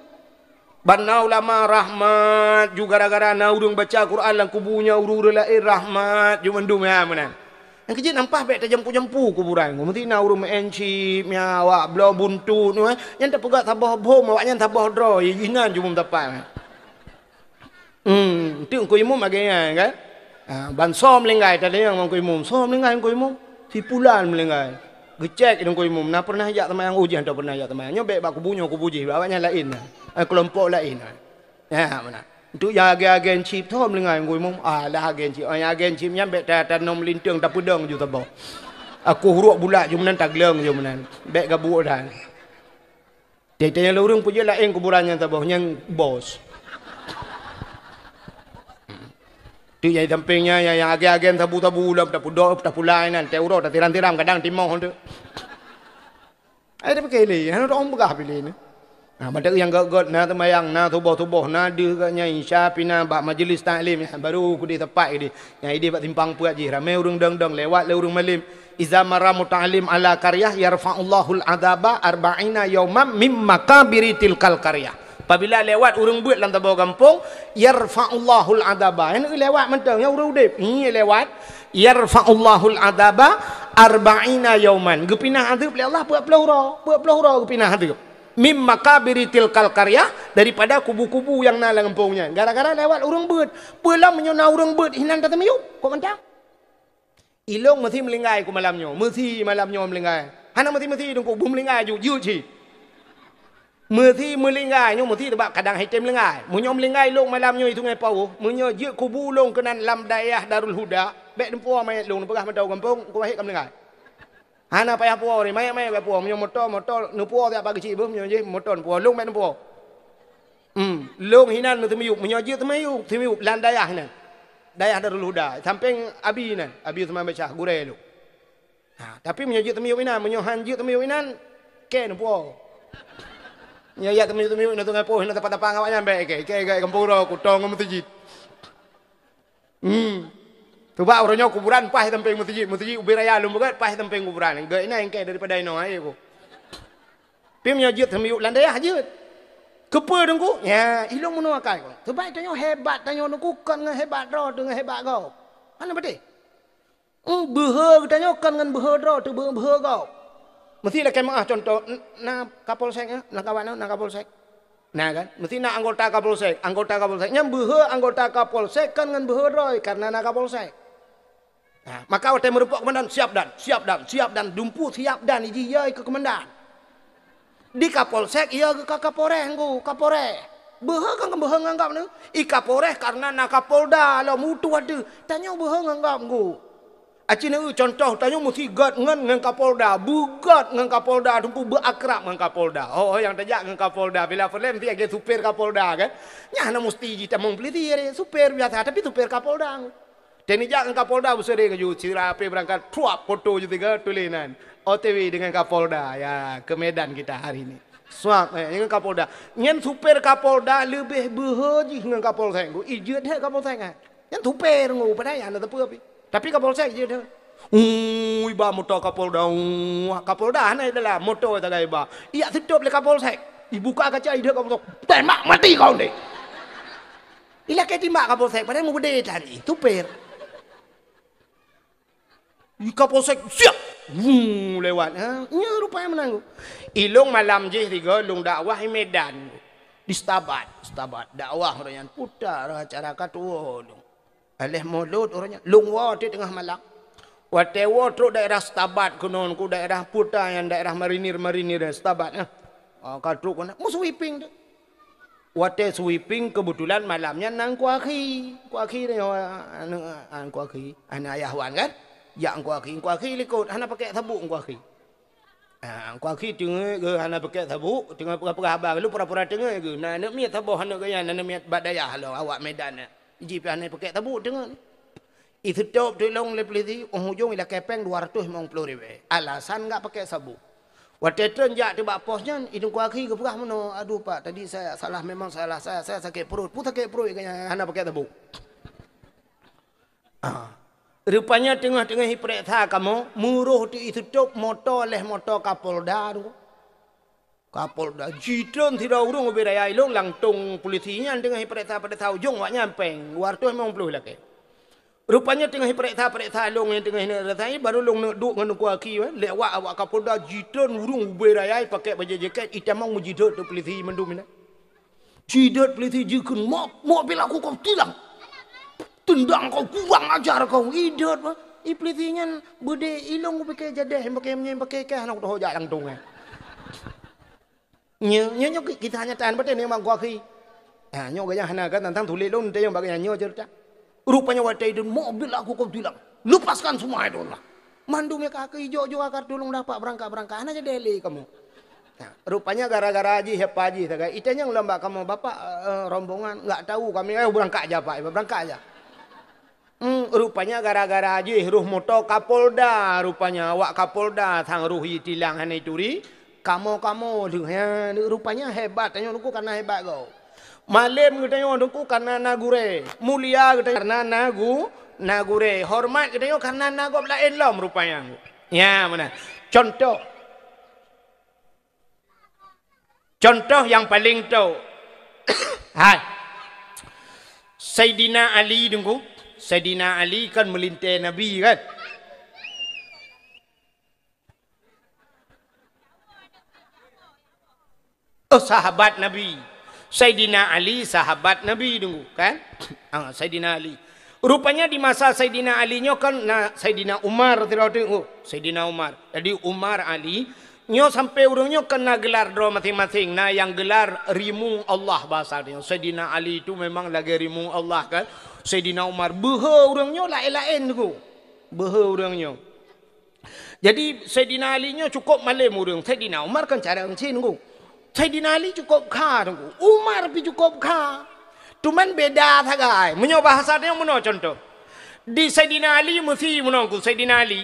Ban na ulama rahmat ju gara-gara na ureuëng baca Quran lam kubu nyan, ureuëng-ureuëng laén rahmat ju mandum nyan meunan. Nyang keujeuet nyan paih bék tajampu-jampu kuburan. Meusti na ureuëng main chip, nyan awak bloe buntut nyoe, nyan tapeugah saboh bom, awaknyan saboh droe, inan ju meusapat. Hmm, enteuk Teungku Imum lagée nyan kan? Ha, ban soe meuninggai, tanyong bak Teungku Imum, "Soe meuninggai Teungku Imum?" "Si pulan meuninggai." Geucék Teungku Imum, "Na pernah jak seumayang?" "Oh, jih hana pernah jak seumayang." "Nyoe bék bak kubu nyoe, kubu jih, bak awaknyan laén na. Eh, keulompok laén na." Ya, meunan. Enteuk nyang agen-agen chip, "Soe meuninggai Teungku Imum?" "Ah, lah agen chip. Oh, nyang agen chip nyan bék ta-, tanom linteung, tapeudong ju saboh. Aku huruk bulat ju meunan, tagleueng ju meunan. Bék gabuek dan." Tiep-tiep nyang lôn ureuëng peujeuet laén kuburan nyang saboh, nyang bos. Tu nyang sampéng nyan, nyang, nyang agen-agen sabu-sabu lom, tapudok, tapulai nan, teuh uroe, tatiram-tiram, kadang timoh tu. Ai, tapi kali, hana orang peugah pilih ni. Nah, mantap nyang göt-göt, na seumayang, na suboh-suboh, na deuh geuh nyan, isya pih na bak majlis taklim, nyan baru kudeh tepat kudeh. Nyang idéh bak simpang peuet jih, ramé ureuëng dong-dong, lewat lé ureuëng malém. "Iza marra muta'allim ala qaryah yarfa'ullahul adzaba arba'ina yauman mim makabiri tilkal qaryah." Apabila lewat ureuëng beuet lam saboh gampông, yarfa'ullahul adzaba. Nyang lewat mantong, nyang ureuëng udeb. Nyoe lewat, yarfa'ullahul adzaba arba'ina yauman. Geupinah adeueb lé Allah peuet ploh uroe, peuet ploh uroe geupinah adeueb. Mim makabiri tilkal qaryah, daripada kubu-kubu nyang na lam gampông nyan. Gara-gara lewat ureuëng beuet. Peue lom meunyoe na ureuëng beuet, hinan tateumiyueb, kok mantong. Ilong meusi meulinggai ku malam nyoe. Meusi malam nyoe meulinggai. Hana meusi-meusi Teungku, beumeulinggai ju, jeuet cit. Meusi meulinggai nyoe, meusi teubak kadang hai tem meulinggai. Meunyoe meulinggai ilong malam nyoe i Sungai Pauh, meunyoe jeuet kubu lôn keunan lam dayah Darul Huda, bék neupuwoe manyét lôn, neupeugah mantong gampông, Teungku Wahid ka meulinggai. Hana payah puwoe, mayét-mayét bék puwoe. Meunyoe moto, moto neupuwoe siat bak geuchik beuh, meunyoe jih moto neupuwoe. Lôn bék neupuwoe. Hmm, lôn hinan meuteumiyueb, meunyoe jeuet teumiyueb, teumiyueb lam dayah hinan. Dayah Darul Huda, sampéng Abi nan, Abi Usman Basyah, gurée lôn. Ha, tapi meunyoe jeuet teumiyueb inan, meunyoe han jeuet teumiyueb inan, kée neupuwoe. Meunyoe jak teumiyueb-teumiyueb inan Sungai Poh, inan teupang-teupang awaknyan bék kée, kée gét gampông uroe, kutong ngon meuseujid. Hmm. Teubak uroe nyoe kuburan paih sampéng meuseujid, meuseujid ubé raya lôn beugét paih sampéng kuburan. Gét inan kée daripada inoe, hai ku. Pi meunyoe jeuet teumiyueb lam dayah jeuet. Keupeue Teungku? Nya, ilong meunoe akai ku. Teubak tanyoe hebat tanyoe Teungku kon ngon hebat droe, deungon hebat gob. Hana beutôi. Hmm, beuhe geutanyoe kon ngon beuhe droe, teubeu-, beuhe gob. Meusti lakée meuáh contoh, n-, na Kapolsek, eh, lam kawan na Kapolsek. Na kan? Meusti na anggota Kapolsek, anggota Kapolsek. Nyan beuhe anggota Kapolsek kon ngon beuhe droe, karena na Kapolsek. Nah, maka watée meurumpok keumandan, "Siap dan, siap dan, siap dan," dumpeue siap dan, iji yai keu keumandan. Di Kapolsek, iya geuh ka Kapolres, Teungku, Kapolres. Beuhe kan beuhe ngon gob nyoe. I Kapolres karena na Kapolda lom utoh ateueh. Tanyoe beuhe ngon gob, Teungku. Aci neu contoh, tanyoe meusti gét ngon, ngon Kapolda. Beugét ngon Kapolda, Teungku, beuakrab ngon Kapolda. Oh, nyang tajak ngon Kapolda. Bila filem ti lagée supir Kapolda, kan? Nyan hana meusti jitamong polisi, supir biasa, tapi supir Kapolda. Teuneuk jak ngon Kapolda, beuseude laju, sira api beurangkat, truap, foto ju tiga, tuléh nan, "O T W dengan Kapolda, ya, ke Medan kita hari ini." Suak, eh, ngon Kapolda. Nyan supir Kapolda leubeh beuhe jih ngon Kapolsek. Ijeuet that Kapolsek, eh. Nyan supir ngon, padahai hana teupeu api. Tapi Kapolsek jeuet that. Ui, ba moto Kapolda, ui, Kapolda hana dalam, moto sagai ba. Ijak seutop lé Kapolsek. Ibuka kaca, ideuh Kapolsek. "Tembak mati kau ni." Ilakée timbak Kapolsek, padahai meubeudé tadi, supir. Di Kapolsek, siap! Wuu, lewat. Ha? Nyoe rupanya meunan. Ilong malam jih tiga, long dakwah di Medan. Di Stabat, Stabat. Dakwah uroe nyan puta acara ka tuwoe long. Aléh mulod uroe nyan, long woe teuk teungoh malam. Watée woe trok daerah Stabat keunoe, ku daerah puta nyang daerah marinir-marinir Stabat, ha. Ah, ka trok keunoe, meusweeping teuk. Watée sweeping, keubeutulan malam nyan na Teungku Akhi. Teungku Akhi nyoe, aneuk, ah, Teungku Akhi, aneuk Ayah Wan kan? Jak Teungku Akhi, Teungku Akhi likot, hana pakék sabuk Teungku Akhi. Ah, Teungku Akhi teungeut geuh hana pakék sabuk, teungoh peugah-peugah haba, lalu pura-pura teungeut geuh. Na aneuk miet saboh aneuk geuh nyan, aneuk miet bak dayah lom, awak Medan nyan. Jih pih hana pakék sabuk teungeut. Iseutop teuk long lé pulisi, óh ujong ilakée péng dua ratus limong puluh ribée. Alasan nggak pakék sabuk. Watée treun jak teuk bak pos nyan, i Teungku Akhi geupeugah meunoe, "Aduh Pak, tadi saya salah, memang salah saya, saya sakét pruet." Peue sakét pruet, geuhnyan hana pakék sabuk. Ah. Rupanya teungoh-teungoh ipeuriksa kamoe, meuroh teuk iseutop moto lé moto Kapolda tu. Kapolda jitreun sidroe ureuëng ubé raya ilong, langsong pulisi nyan teungoh ipeuriksa-peuriksa ujong awak nyan péng dua ratus limong puluh lakée. Rupanya teungoh ipeuriksa-peuriksa ilong nyang teungoh ineuk rasai, baru long neuk duek ngon Teungku Akhi, eh. Lewat awak Kapolda jitreun ureuëng ubé raya pakai bajée jakét itamong meujidot teuk pulisi mandum inan. Jidot pulisi jikheun, "Mok, mok bila ku kau tilang. Tendang kau kurang ajar kau." Idot, bah. I pulisi nyan beudé ilong kupike jadeh, pakai meunyan pakai kah, hana kutoh jak langsong, eh. Nyoe, nyoe, nyoe kisah nyata, beutôi ni mak gua khi. Ha, nyoe gaya hana kan, tantang tuléh lôn, teuh nyang bak gaya nyoe cerita. Rupanya watée idun, "Mobil aku kau tilang. Lepaskan semua itu lah." Mandum ya kaki jok-jok akar tulung dapat berangkat-berangkat. Hana jadi lé kamu. Nah, rupanya gara-gara jih, siapa jih, sagai. Itanyong lom bak kamu, "Bapak, eh, rombongan, nggak tahu kami." "Eh, berangkat aja, Pak. Berangkat aja." Hmm, rupanya gara-gara jih roh moto Kapolda, rupanya awak Kapolda sang roh itilang hana ituri, kamoe-kamoe lheueh nyan, rupanya hebat, tanyoe Teungku karena hebat gob. Malem geutanyoe Teungku karena na gurée, mulia geutanyoe karena na gu-, na gurée, hormat geutanyoe karena na gob laén lom rupanya. Ya, meunan. Contoh, Contoh nyang paleng tok. Hai. Saidina Ali Teungku. Saidina Ali kan meulintée Nabi kan? Oh, sahabat Nabi. Saidina Ali sahabat Nabi Teungku kan? Ah, Saidina Ali. Rupanya di masa Saidina Ali nyoe kan na Saidina Umar sidroe teuk, oh, Saidina Umar. Jadi Umar Ali nyoe sampai ureuëng nyoe kan na gelar droe maséng-maséng, na nyang gelar rimueng Allah bahasa nyoe. Saidina Ali itu memang lagée rimueng Allah kan. Saidina Umar beuhe ureuëng nyoe laén-laén Teungku. Beuhe ureuëng nyoe. Jadi, Saidina Ali nyoe cukôp malem ureuëng. Saidina Umar kan carông cit Teungku. Saidina Ali cukôp kha Teungku. Umar pih cukôp kha. Cuman beda sagai. Meunyoe bahasa nyoe meunoe contoh. Di Saidina Ali meusi meunoe Teungku, Saidina Ali.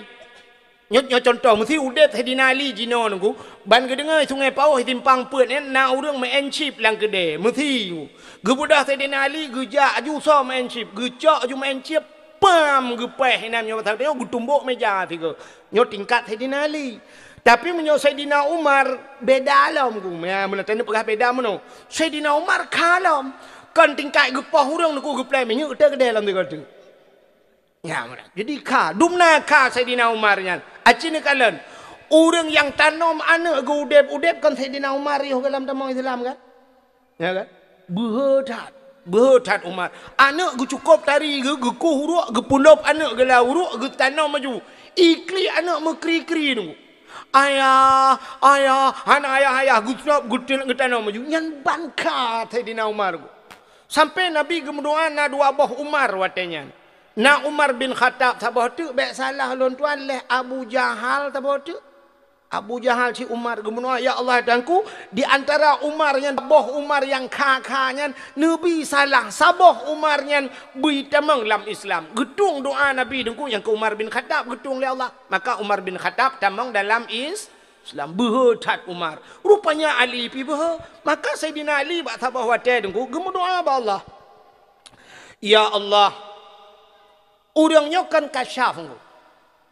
Nyoe, nyoe contoh, meusi udeb Saidina Ali jinoe Teungku. Ban geudeungoe Sungai Pauh simpang peuet nyan na ureuëng meu'en chip lam keudée. Meusi Teungku. Geubeudôh Saidina Ali geujak aju soe meu'en chip. Geucok aju meu'en chip. Pam! Geupéh inan nyoe, geutumbok meja sigoe. Nyoe tingkat Saidina Ali. Tapi meunyoe Saidina Umar, beda lom Teungku. Ya, meunan taneuk peugah beda meunoe. Saidina Umar kha lom. Kon tingkat geupoh ureuëng Teungku geuplai minyeuk teuh keudeh lom sigoe teuk. Ya, meunan. Jadi kha, dumna kha Saidina Umar nyan. Aci neukalon. Ureuëng nyang tanom aneuëk geuudeb-udeb kon Saidina Umar yoh goh lom tamong Islam kan? Ya kan? Beuhe that. Beuhe that Umar. Aneuëk geucukôp tari geu-, geukueh uruek, geupulop aneuëk geulah uruek, geutanom aju. Iklik aneuëk meukri-kri Teungku. "Ayah, ayah, hana ayah, ayah," geucok, geutin-, geutanom aju. Nyan ban kha Saidina Umar. Sampai Nabi geumeudoa na dua boh Umar watée nyan. Na Umar bin Khattab saboh teuk, bék salah lôn tuan, lheueh Abu Jahal saboh teuk. Abu Jahal cit Umar geumeudoá, "Ya Allah, Tuhanku, di antara Umar nyan, saboh Umar nyang kha-kha nyan, neubi salah, saboh Umar nyan bri tamong lam Islam." Geutueng doá Nabi Teungku nyang keu Umar bin Khattab, geutueng lé Allah. Maka Umar bin Khattab tamong dalam Is-, Islam. Beuhe that Umar. Rupanya Ali pi beuhe. Maka Saidina Ali bak saboh watée Teungku geumeudoá bak Allah, "Ya Allah, ureuëng nyoe kan kasyaf Teungku."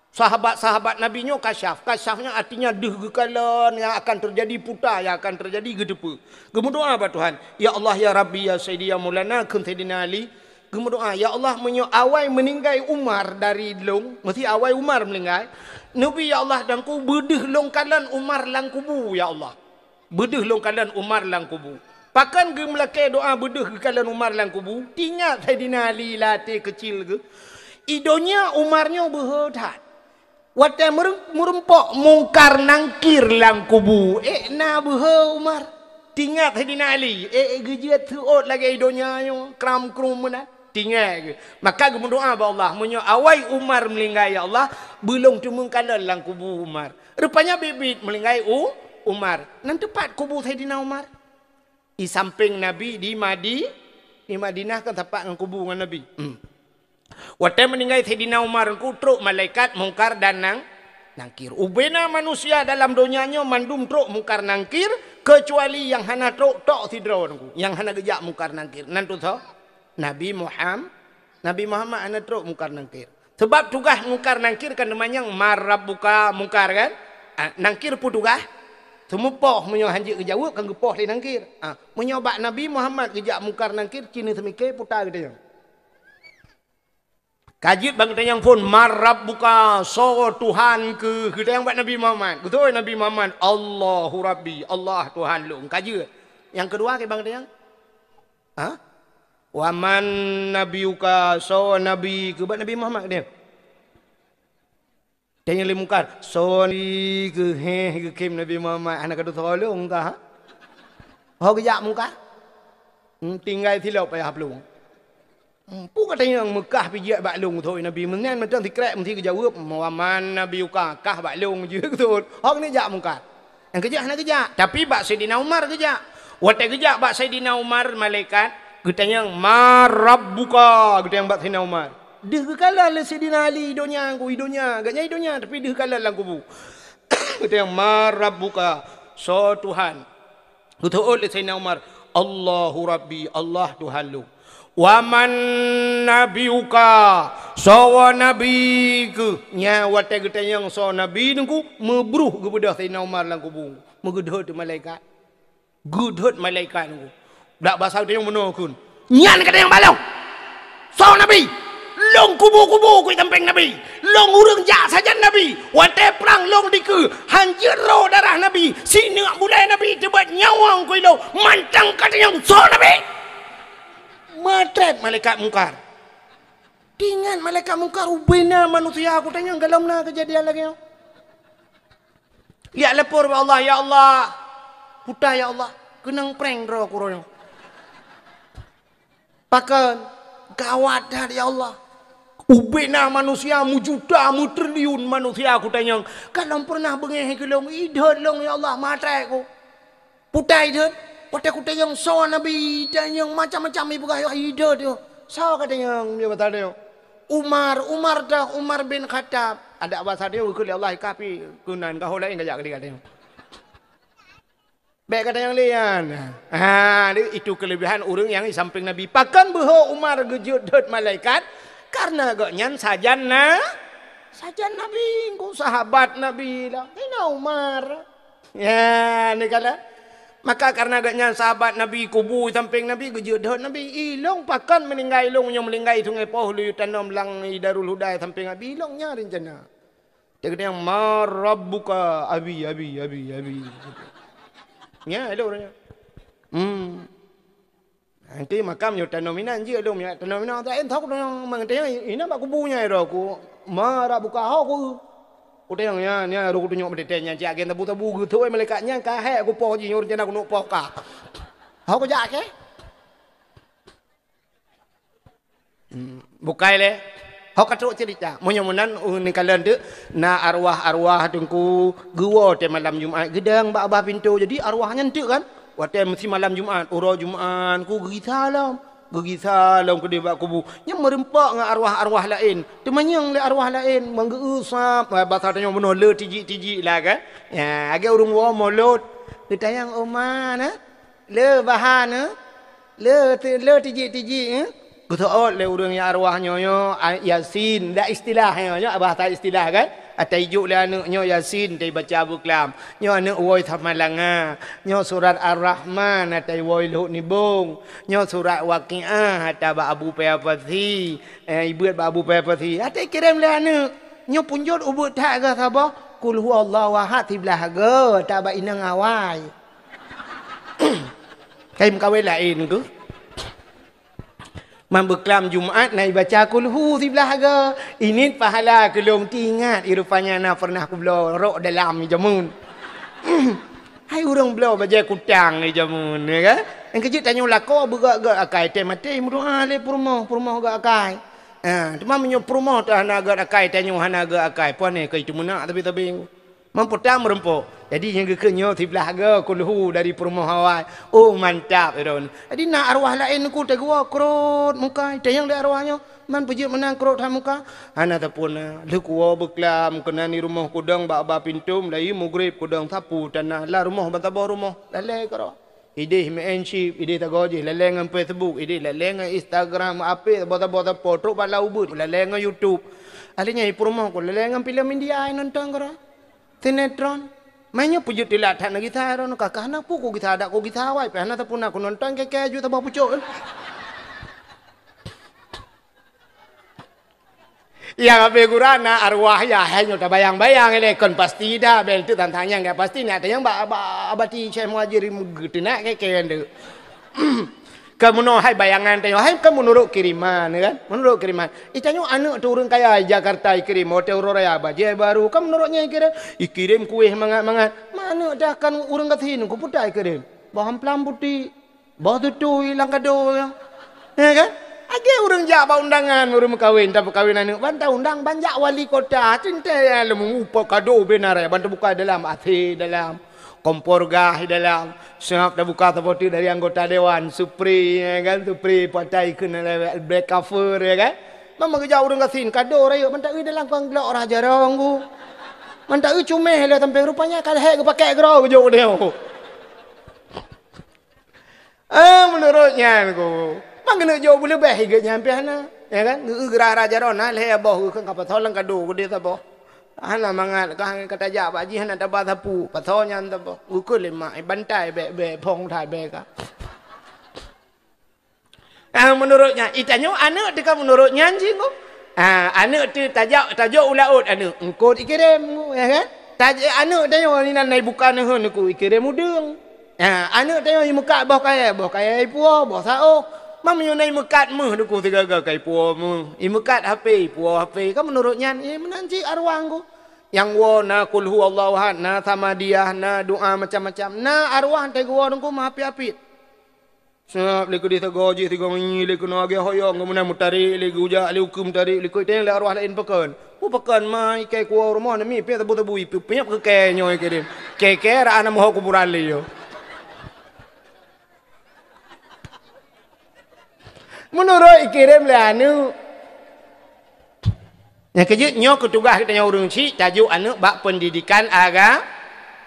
Sahabat-sahabat Nabi nyoe kasyaf. Kasyaf nyan artinya deuh geukalon nyang akan teujadi, puta nyang akan teujadi, geuteupeue. Geumeudoá bak Tuhan, "Ya Allah, ya Rabbi, ya Sayyidi, ya Maulana," kheun Saidina Ali. Geumeudoá, "Ya Allah, meunyoe awai meuninggai Umar dari lôn, meusti awai Umar meuninggai, neubi, ya Allah, Tuhanku, beudeuh lôn kalon Umar lam kubu, ya Allah." Beudeuh lôn kalon Umar lam kubu. Pakon geumeulakée doá beudeuh geukalon Umar lam kubu? Teuingat Saidina Ali lam até keucil geuh, i donya Umar nyoe beuhe that. Watée meurem-, meurumpok Mungkar Nangkir lam kubu, ék na beuhe Umar. Teuingat Saidina Ali, ék geujeuet seuôt lagée i donya nyoe, kram-krum meunan. Teuingat geuh. Maka geumeudoá bak Allah, "Meunyoe awai Umar meuninggai, ya Allah, beulôn teumeung kalon lam kubu Umar." Rupanya biet-biet meuninggai U-, Umar. Nan teupat kubu Saidina Umar. I sampéng Nabi di Madi-, di Madinah kan sapat ngon kubu ngon Nabi. Hmm. Watée meuninggai Saidina Umar Teungku, trok malaikat Mungkar dan Nang-, Nangkir. Ubena manusia dalam donya nyoe mandum trok Mungkar Nangkir, keucuali nyang hana trok tok sidroe Teungku. Nyang hana geujak Mungkar Nangkir. Nan teuh soe? Nabi Muham-, Nabi Muhammad hana trok Mungkar Nangkir. Sabab tugaih Mungkar Nangkir kan teumanyong, "Man rabbuka?" Mungkar kan? Ah, Nangkir peue tugaih? Teumeupoh, meunyoe hanjeuet geujaweueb kan geupoh lé Nangkir. Ah, meunyoe bak Nabi Muhammad geujak Mungkar Nangkir, ci neuseumiké peue geutanyoe. Ka jeuet ban geutanyoe phon, "Man rabbuka?" Soe Tuhan keuh geutanyoe bak Nabi Muhammad. Geutôi Nabi Muhammad, "Allahu Rabbi, Allah Tuhan lôn." Ka jeuet. Nyang keudua keu ban geutanyoe? Ha? "Wa man nabiyuka?" Soe Nabi keuh bak Nabi Muhammad geutanyoe? Tanyong lé Mungkar, "Soe Nabi keuh?" Heh, geukheun Nabi Muhammad, "Hana ka tusoe lôn kah?" Ho geujak Mungkar? Hmm, tinggai silop payah plueng. Hmm, peue ka tanyong Meukah pih jeuet bak lôn, geutôi Nabi. Meunan mantong sikrek meusti geujaweueb, "Wa man nabiyuka?" Kah bak lôn jeuet, geutôi. Ho keuneuk jak Mungkar. Nyang keujak hana geujak, tapi bak Saidina Umar geujak. Watée geujak bak Saidina Umar, malaikat geutanyong, "Man rabbuka?" Geutanyong bak Saidina Umar. Deuh geukalon lé Saidina Ali i donya, i donya, gobnyan i donya, tapi deuh kalon lam kubu. Geutanyong, "Man rabbuka?" Soe Tuhan? Geuteuôt lé Saidina Umar, "Allahu Rabbi, Allah Tuhan lôn." "Wa man nabiyuka?" Soe Nabi keuh? Nyan watée geutanyong soe Nabi Teungku, meubruh geubeudôh Saidina Umar lam kubu. Meugeudhôt malaikat. Geudhôt malaikat Teungku. Dak basa geutanyong meunoe kheun. Nyan ka tanyong bak lôn. Soe Nabi? Lôn kubu-kubu keu sampéng Nabi. Lôn ureuëng jak sajan Nabi. Watée prang lôn dikeue, hanjeuet rô darah Nabi. Sineuk bulée Nabi teubat nyawöng keu lôn. Mantong ka tanyong soe Nabi? Meutrép malaikat Mungkar. Teuingat malaikat Mungkar, ubena manusia, geutanyong gohlom na keujadian lagée nyoe. Jak lapor bak Allah, "Ya Allah, peue ya Allah, keunong prang droe keu uroe nyoe." Pakon? Gawat that ya Allah. Ubena manusia meujuta, meutriliun manusia geutanyong. Gohlom pernah beungéh keu lôn, idhôt lôn ya Allah, meutrép ku. Peue idhôt, watée geutanyong soe Nabi, tanyong macam-macam ipeugah, idhôt nyoe. Soe ka tanyong, nyoe basa nyoe. Umar, Umar dah, Umar bin Khattab. Adak basa nyoe geukheun lé Allah, "Ka pi keunan, ka ho laén ka jak keu lé ka tanyong." Bék ka tanyong lé nyan. Ha, itu kelebihan ureuëng nyang di sampéng Nabi. Pakon beuhe Umar geujeuet dhôt malaikat? Karena gobnyan sajan na-, sajan Nabi, engko sahabat Nabi lah. Saidina Umar. Ya, ni kala. Maka karena gobnyan sahabat Nabi, kubu sampéng Nabi, geujeuet dhôt Nabi. Ilong pakon meuninggai ilong nyang meuninggai Sungai Poh, lheuh tanom lam Darul Huda sampéng Nabi, ilong nyan rencana. Dia kata, "Man rabbuka?" Abi, abi, abi, abi. Ya, ada orangnya. Hmm. Nanti makam nyoe tanom inan je, dong, ya, tanom inan, tak entok dong, mang tanya, ina bak kubunya, ya, aku. "Man rabbuka?" Ho ku. Ku tanya, ya, ni, aku tunjuk merdeka, ya, cak, gen tabu-tabu, gitu, eh, malaikat, nya, ka, hai, aku poh ji, nyoe rencana aku nak poh ka. Ho ku jak, ke? Hmm, bukai lé. Ho ka trok cerita. Meunyoe meunan, uh, neukalon teuk, na arwah-arwah teungku geuwoe watèe malam Jumat geudong bak babah pintoe. Jadi arwah nyan teuk kan? Watèe meusi malam Jumat, uroe Jumat, ku geugisa lom. Geugisa lom keudeh bak kubu. Nyan meureumpok ngon arwah-arwah laén. Teumanyong lé arwah laén, meugeu-eu sab, basa tanyoe bunoe le tijik-tijik lah kan. Ya, lagèe ureueng woe mulod. Geutanyong, "Oma na? Le bahan na? Le ti-, le tijik-tijik, eh?" Geuseuôt lé ureueng nyang arwah nyoe, nyoe, a, Yasin. Dak istilah nyoe, nyoe bahasa istilah kan. Ata ijok lé aneuk nyoe Yasin, ata ibaca beuklam. Nyoe aneuk woe Samalanga. Nyoe surat Ar-Rahman, ata iwoe Lhok Nibong. Nyoe surat Waqiah, ata bak Abu Paya Pasi. Eh, ibeuet bak Abu Paya Pasi. Ata ikirém lé aneuk. Nyoe pun jeuet ubeuet that geuh saboh. Qul huwallahu ahad siblah goe, ata bak inong awai. Kai meukawen laén keuh. Man beuklam Jumat na ibaca kulhu siblah goe. Init pahala keu lôn teuingat, i rupanya na pernah kubloe rok dalam jameun. Hai ureueng bloe bajèe kutang di jameun, ya kan? Nyang keujeuet tanyoe lakoe beugöt-göt akai, tém até meudoa lé peurumoh, peurumoh göt akai. Ha, teuma meunyoe peurumoh teuh hana göt akai, tanyoe hana göt akai, pane keu itu meunak tapi-tapi. Meupeutang meureumpok. Jadi, nyang geukheun nyoe siblah goe kulhu dari peurumoh awai. Oh, mantap, droen. Jadi, na arwah laén ku teugeuwoe krot muka, tanyong lé arwah nyoe, man peujeuet meunan krot that muka. Hana sapeue na. Lheueh kuwoe beuklam, keunan di rumoh kudong bak ba pintoe, meulayeue mugreb kudong sapu tanah. Lam rumoh ban saboh rumoh, lalè keudroe. Idéh meu'en chip, idéh tagoe jih, lalè ngon Facebook, idéh lalè ngon Instagram, apé saboh-saboh sapo, trok bak lam ubeut, lalè ngon YouTube. Ahli nyan i peurumoh ku, lalè ngon filem India, nonton keudroe. Sinetron. Meunyoe peujeuet teulat that neugisa droeneuh, ka, ka hana peue kugisa, dak kugisa awai, pih hana sapeue na kunonton, keu-keu aju saboh pucok. Nyang habéh gura na arwah yah, hai nyoe tabayang-bayang ilèe, kon pasti dah, bèk teuk tantang nyang gak pasti, nak tanyong bak, bak, bak abati Syekh Muhajir geuteunak keu-keu nyan tu. Ka meunoe hai bayangan tanyoe, hai ka meunurot kiriman, kan? Meunurot kiriman. I tanyoe aneuk teuh ureueng kaya i Jakarta ikirém, hotel Royal, bajèe baru, ka meunurot nyan ikirém. Ikirém kueh mangat-mangat. Ma aneuk teuh kan ureueng gasien, ku peue ta ikirém. Boh amplam putéh, boh tutui lam kado nyan. Ya kan? Lagèe ureueng jak bak undangan, ureueng meukawen, tapeukawen aneuk, ban taundang, ban jak wali kota, teuntèe lom, upah kado bèk na raya, ban teubuka dalam, A C dalam. Kompor gas di dalam. Seungab tabuka saboh teuk dari anggota dewan, supri, ya kan, supri patai keunan lewat black cover, ya kan. Mama geujak ureueng gasien, kado rayeuk, mantap eu dalam kon glok rah jarong ku. Mantap eu cumeh lé sampéng, rupanya ka lhèe geupakèk keudroe geujok u deh. Ah, meunurot nyan ku. Mang keuneuk jok beuleubeh i geuh nyan pih hana, ya kan. Geu-, geurah rah jarong na lhèe boh geukheun ka pasoe lam kado geudeh saboh. Hana mangat, ka, ka tajak bak jih hana taba sapeue, pasoe nyan saboh. Geukheun lé mak, "Eh, bantai bèk-bèk, phôn that bèk ka." Ah, meunurot nyan, i tanyoe aneuk teuh ka meunurot nyan cit, Bu. Ah, aneuk teuh tajak, tajok u laôt aneuk, eungkôt ikirém, Bu, ya kan? Taj-, aneuk tanyoe inan na ibuka neuheun neuku ikirém udeueng. Ha, aneuk tanyoe imeukat boh kayèe, boh kayèe ipuwoe, boh saôh. Ma meunyoe na imeukat méuh neuku sigaga ka ipuwoe méuh. Imeukat H P, ipuwoe H P. Kan meunurot nyan, eh, meunan cit arwah ngku. Nyang woe na Qul Huwallahu Ahad, na Samadiyah, na doa macam-macam. Na arwah teuh geuwoe teungku meuhapit-hapit. Sab lé keudeh sagoe jih sigoe ngi lé keunoe agée hoyong, geuh meunan meutarek lé, geujak lé ukeue meutarek lé, keu iteng lé arwah laén pakon. Peue pakon ma ikai kuwoe rumoh nami, pih sabu-sabu ipiep-piep keu kèe nyoe ikirém. Kèe-kèe raan meuhôi kuburan lé nyoe. Meunurot ikirém lé aneuk. Nyang keujeuet nyoe keu tugaih geutanyoe ureueng chik, tajok aneuk bak peundidikan aga-,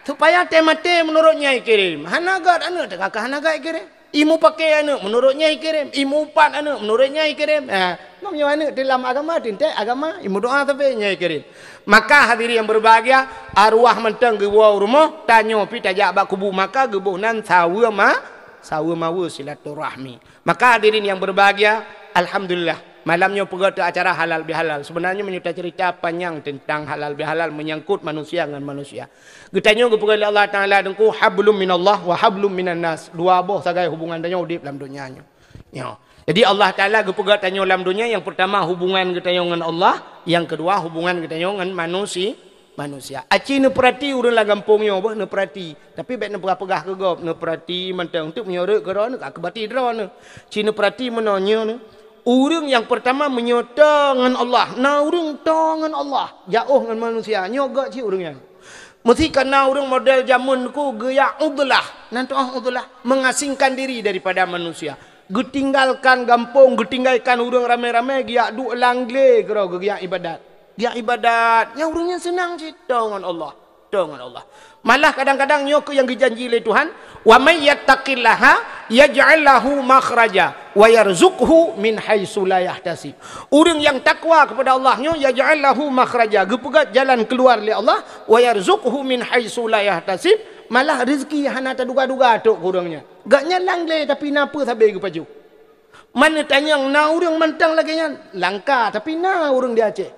supaya tém até meunurot nyan ikirém. Hana gét aneuk, teuka ka hana gét ikirém. Imeupaké aneuk meunurot nyan ikirém, imeuupat aneuk meunurot nyan ikirém. Ha, meunyoe aneuk teulam agama, teuntèe agama, imeudoa sabe nyan ikirém. Maka hadirin yang berbahagia, arwah mantong geuwoe u rumoh, tanyoe pih tajak bak kubu, maka geuboh nan saweue ma-, saweue maweue silaturahmi. Maka hadirin yang berbahagia, alhamdulillah, malam nyoe peugöt teu acara halal bihalal. Sebenarnya meunyoe tacerita panyang teuntang halal bihalal menyangkut manusia ngon manusia. Geutanyoe geupeugah lé Allah Taala teungku, hablum minallah wa hablum minan nas. Dua boh sagai hubungan tanyoe udép lam donya nyoe. Nyoe. Jadi Allah Taala geupeugah tanyoe lam donya, yang pertama hubungan geutanyoe ngon Allah, yang kedua hubungan geutanyoe ngon manusi-, manusia. Aci neupeurati ureueng lam gampông nyoe boh neupeurati. Tapi bèk neupeugah-peugah keu gob, neupeurati mantong. Untuk meunyoe rhot keu droeneuh, ka keubati droeneuh. Ci neupeurati meunoe nyoe nyoe. Ureuëng nyang peurtama meunyoe toe ngon Allah. Na ureuëng toe ngon Allah, jaoh ngon manusia. Nyoe gét cit ureuëng nyan. Meusi ka na ureuëng model jameun ku geujak uzlah. Nan teuh uzlah, mengasingkan diri daripada manusia. Geutinggalkan gampông, geutinggalkan ureuëng ramé-ramé, geujak duek lam glé keudroe geujak ibadat. Geujak ibadat, nyang ureuëng nyan seunang cit toe ngon Allah. Toe ngon Allah. Malah kadang-kadang nyoe keuh nyang geujanji lé Tuhan, "Wa may yattaqillaha yaj'al lahu makhraja wa yarzuqhu min haitsu la yahtasib." Ureuëng nyang takwa kepada Allah nyoe, yaj'al lahu makhraja, geupeugét jalan keuluar lé Allah, wa yarzuqhu min haitsu la yahtasib, malah rezeki hana taduga-duga trok keu ureuëng nyan. Gét nyan lam glé tapi na peue sabe geupajoh. Man neutanyong na ureuëng mantong lagée nyan? Langka, tapi na ureuëng di Aceh.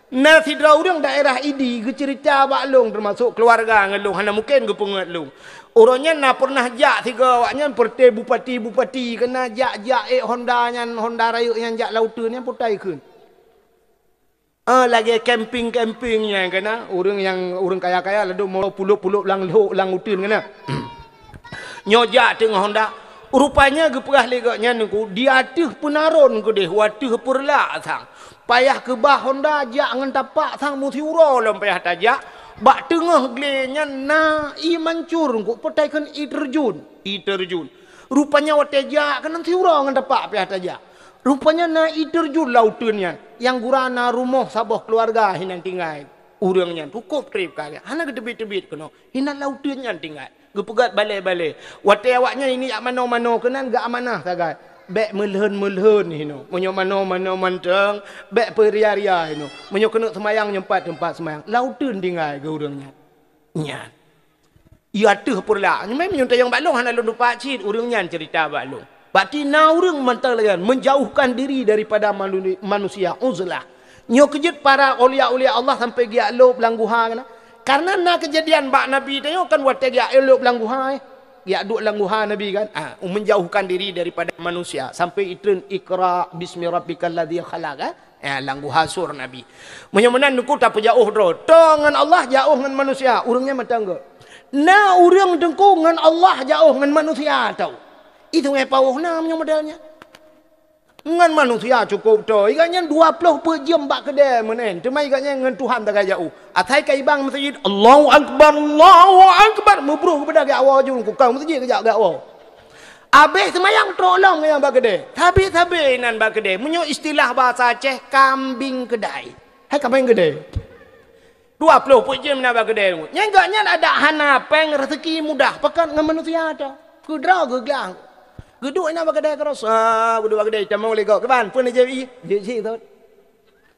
Na sidroe ureuëng daerah Idi geuceurita bak lôn, teumasok keuluwarga ngon lôn, hana mungken geupeungeut lôn. Uroe nyan na peureunah jak sigoe awaknyan, peureuté bupati-bupati, keunan jak-jak ék honda nyan, honda rayeuk nyan jak lam uteuen nyan, peue teuma ikheun. Ah, lagée camping-camping nyan keunan, ureuëng nyang, ureuëng kaya-kaya ladôm mo pulop-pulop lam lhok, lam uteuen keunan. Nyoe jak teungoh honda. Rupanya geupeugah lé gobnyan nyan ku, di ateueh peunaron keudeh, u ateueh peureulak sang. Payah keubah honda jak ngon tapak sang meusiuroe lom payah tajak. Bak teungoh glé nyan na ié mancur ku, peue teuma ikheun, ié teurjun. Ié teurjun. Rupanya watée jak keunan siuroe ngon tapak payah tajak. Rupanya na ié teurjun lam uteuen nyan, nyang gura na rumoh saboh keuluwarga hinan tinggai. Ureuëng nyan cukôp treb keu agam, hana geuteubiet-teubiet keunoe, hinan lam uteuen nyan tinggai. Geupeugét balée-balée. Watée awaknyan ini jak manoe-manoe keunan geuamanah sagai. Bék meulhon-meulhon hinoe. Meunyoe manoe-manoe mantong, bék peuria-ria hinoe. Meunyoe keuneuk seumayang nyoe pat teumpat seumayang. Lam uteuen tinggai geu ureuëng nyan. Nyan. Ié ateueh peureulak. Nyoe meunyoe tanyong bak lôn hana lôn tupat cit, ureuëng nyan ceurita bak lôn. Berarti na ureuëng mantong lagée nyan, menjauhkan diri daripada manu-, manusia, uzlah. Nyoe keujeuet para aulia-aulia Allah sampai geujak lôb lam guha keunan. Karena na keujadian bak Nabi tanyoe kan watée geujak lôb lam guha, eh. Geujak duek lam guha Nabi kan. Ah, menjauhkan diri daripada manusia sampai itreun Iqra bismi rabbikal ladzi khalaq, eh. Eh, lam guha sur Nabi. Meunyoe meunan nyoe ku tapeujaoh droe. Toe ngon Allah, jaoh ngon manusia. Ureuëng nyan mantong gét. Na ureuëng teungku ngon Allah jaoh, ngon manusia toe. Itu ngai paoh na meunyoe model nyan. Ngon manusia cukôp toe. Ié gobnyan dua ploh peuet jeuem bak keudée meunan. Teuma ié gobnyan ngon Tuhan tagai jaoh. Asai ka ibang meuseujid, "Allahu Akbar, Allahu Akbar." Meubroh geupeugah geuwoe jeuem ku ka meuseujid geujak geuwoe. Abéh seumayang trok lom nyang bak keudée. Sabe-sabe nan bak keudée. Meunyoe istilah bahasa Aceh, kambing keudai. Hai kambing keudai. Dua ploh peuet jeuem na bak keudée. Nyang gobnyan adak hana péng, rezeki mudah. Pakon ngon manusia toe. Keudroe geuglang. Geuduek na bak keudée keudroe. Sa, geuduek bak keudée, tamong lé gob. Kiban, peue neujép ié? Jép sit thot.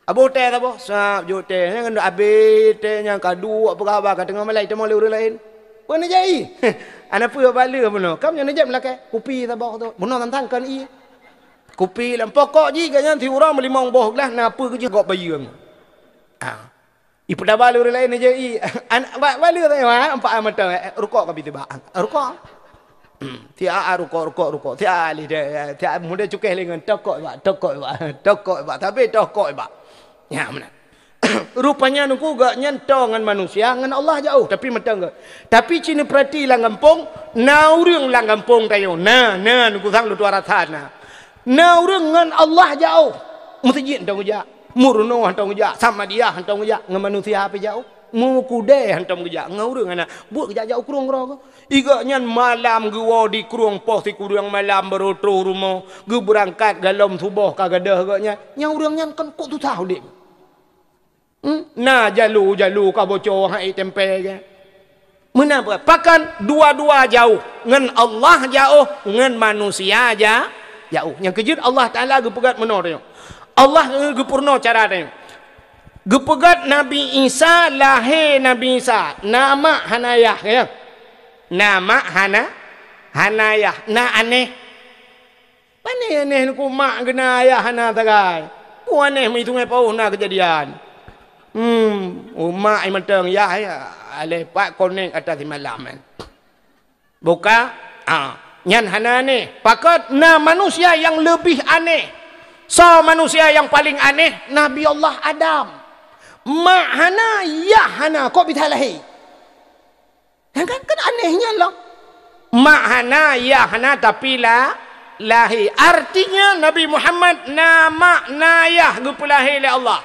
Aboh teh saboh, sab jok teh. Nyan abéh teh nyan ka duek, peugah haba ka teungoh malai, tamong lé ureuëng laén. Peue neujép ié? Hana peue, bak lheueh bunoe. Kam nyan neujép lakée. Kupi saboh tu. Bunoe tantang kon ié. Kupi lam pokok jih gobnyan siuroe meulimong boh glah, na peue keujeuet gob bayeue. Ah. Ipeutaba lé ureuëng laén neujép ié. An-, ba-, bak lheueh teuh, ha, empat mata, eh, rukok ka bit bak. Rukok. Hmm, tiap rukok, rukok, rukok. Tiap lé deh, tiap muda cukéh lé ngon tokok bak, tokok bak, tokok bak. Tapi tokok bak. Ya, meunan. Rupanya nungku gobnyan toe ngon manusia, ngon Allah jaoh, tapi mantong gét. Tapi cit neupeurati lam gampông, na ureuëng lam gampông tanyoe. Na, na, nungku sang lôn tuan rasa na. Na ureuëng ngon Allah jaoh. Meuseujid hana geujak, meurunoe hana geujak, samadiyah hana geujak, ngon manusia pih jaoh. Meukudée hana geujak, ngon ureuëng hana. Buet geujak-jak u krueng keudroe. Ié gobnyan malam geuwoe di krueng poh sikureueng malam baru troh rumoh, geubeurangkat galom suboh ka gadôh gobnyan. Nyang ureuëng nyan kon kok susah udeb. Hmm? Na jalu-jalu ka bocor hai tempe ke. Meunan peue? Pakon dua-dua jaoh, ngon Allah jaoh, ngon manusia ja-, jaoh. Nyang keujeuet Allah Taala geupeugét meunoe tanyoe. Allah geupurunoe cara tanyoe. Geupeugét Nabi Isa, lahé Nabi Isa, na mak hana yah, ya. Na mak hana, hana yah, na anéh. Pane anéh nungku mak geuna ayah hana sagai. Ku anéh meuitungai paoh na keujadian. Hmm, umak i mantong yah, ya, aleh pat konek atas simalam, kan. Buka, ah, nyan hana anéh. Pakon na manusia nyang leubeh anéh. Soe manusia nyang paleng anéh? Nabi Allah Adam. Mak hana, yah hana, kok bisa lahé? Nyan kan, kan anéh nyan lom. Mak hana, yah hana, tapi la-, Lahé. Artinya Nabi Muhammad na mak na yah geupeulahé lé Allah.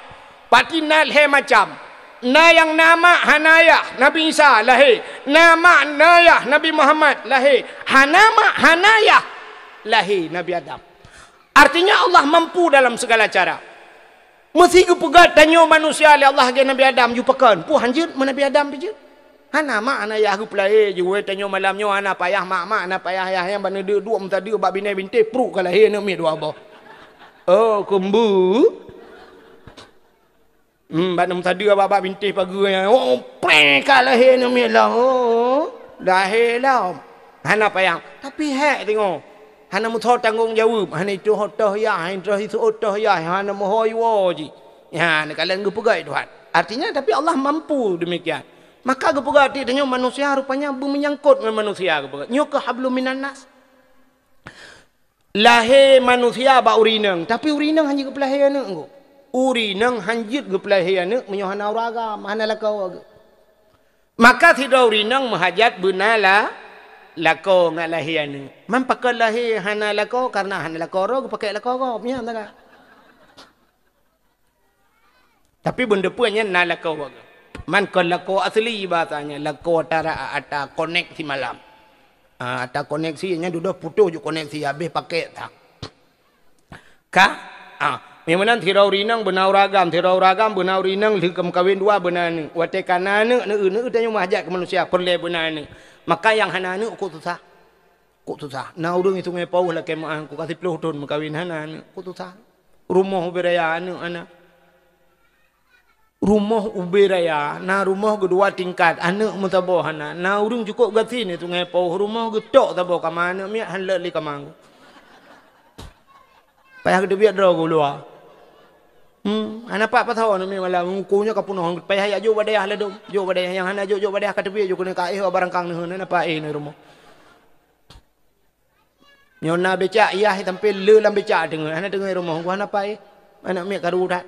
Pati na lhée macam. Na nyang na mak hana yah, Nabi Isa lahé. Na mak na yah, Nabi Muhammad lahé. Hana mak hana yah, lahé Nabi Adam. Artinya Allah mampu dalam segala cara. Meusi geupeugah tanyoe manusia lé Allah lagée Nabi Adam, yue pakon? Peue han jeuet meu Nabi Adam pih jeuet? Hana mak hana yah geupeulahé, jiwoe tanyoe malam nyoe hana payah mak-mak, hana payah yah-yah, ban neudeuk duek meusadeue bak binéh bintéh, pruet ka lahé aneuëk miet dua boh. Oh, keumbu. Hmm, ban meusadeue bak, bak bintéh pageue nyan. Oh, preh ka lahé aneuëk miet lom. Oh, lahé lom. Hana payah. Tapi hék teungoh. Hana meusoe tanggong jaweueb, hana itoh-toh yah, hana itoh-toh yah, hana meuhôi woe jih. Ya, neukalon geupeugah Tuhan. Artinya, tapi Allah mampu demikian. Maka geupeugah, "Até tanyoe manusia rupanya beumeunyangkot ngon manusia," geupeugah. Nyoe keuh hablum minan nas. Lahé manusia bak ureueng inong, tapi ureueng inong han jeuet geupeulahé aneuëk. Ureueng inong han jeuet geupeulahé aneuëk meunyoe hana ureueng agam, hana lakoe. Maka sidroe ureueng inong meuhajat beuna la-, lakoe ngat lahé aneuëk. Man pakon lahé hana lakoe, kareuna hana lakoe droe geupakék lakoe gob, nyan teuka. Tapi beuneupeue nyan na lakoe gob. Man kon lakoe asli bahasanya, lakoe ata, ata koneksi malam. Ah, ata koneksi nyan dudoe putôh ju koneksi, habéh pakék that. Ka? Ah, nyang meunan sidroe ureueng inong beuna ureueng agam, sidroe ureueng agam beuna ureueng inong lheueh ka meukawen dua beuna aneuëk. Watée ka na aneuëk, neueu-neueu tanyoe meuhajat keu manusia, peureulée beuna aneuëk. Maka nyang hana aneuëk kok susah. Kok susah. Na ureueng di Sungai Pauh lakée meuáh, kok ka siplôh thon meukawen hana aneuëk, kok susah. Rumoh ubé raya aneuëk hana. Rumoh ubé raya, na rumoh geudua tingkat, aneuëk meusaboh hana. Na ureueng cukôp gasien di Sungai Pauh, rumoh geutok saboh kama, aneuëk miet han lôt lé kama. Payah geuteubiet droe geuh luwa. Hmm, hana pat pasoe aneuëk miet malam, mukoe nyoe ka peunoh, payah jak jok bak dayah ladôm, jok bak dayah nyang hana jok, jok bak dayah ka teubiet jok keuneuk ka éh bak barangkang neuheun, hana pat éh neuh rumoh. Nyoe na becak, yah sampoe le lam becak teungoh, hana teungoh rumoh, geuh hana pat éh. Aneuëk miet karu that.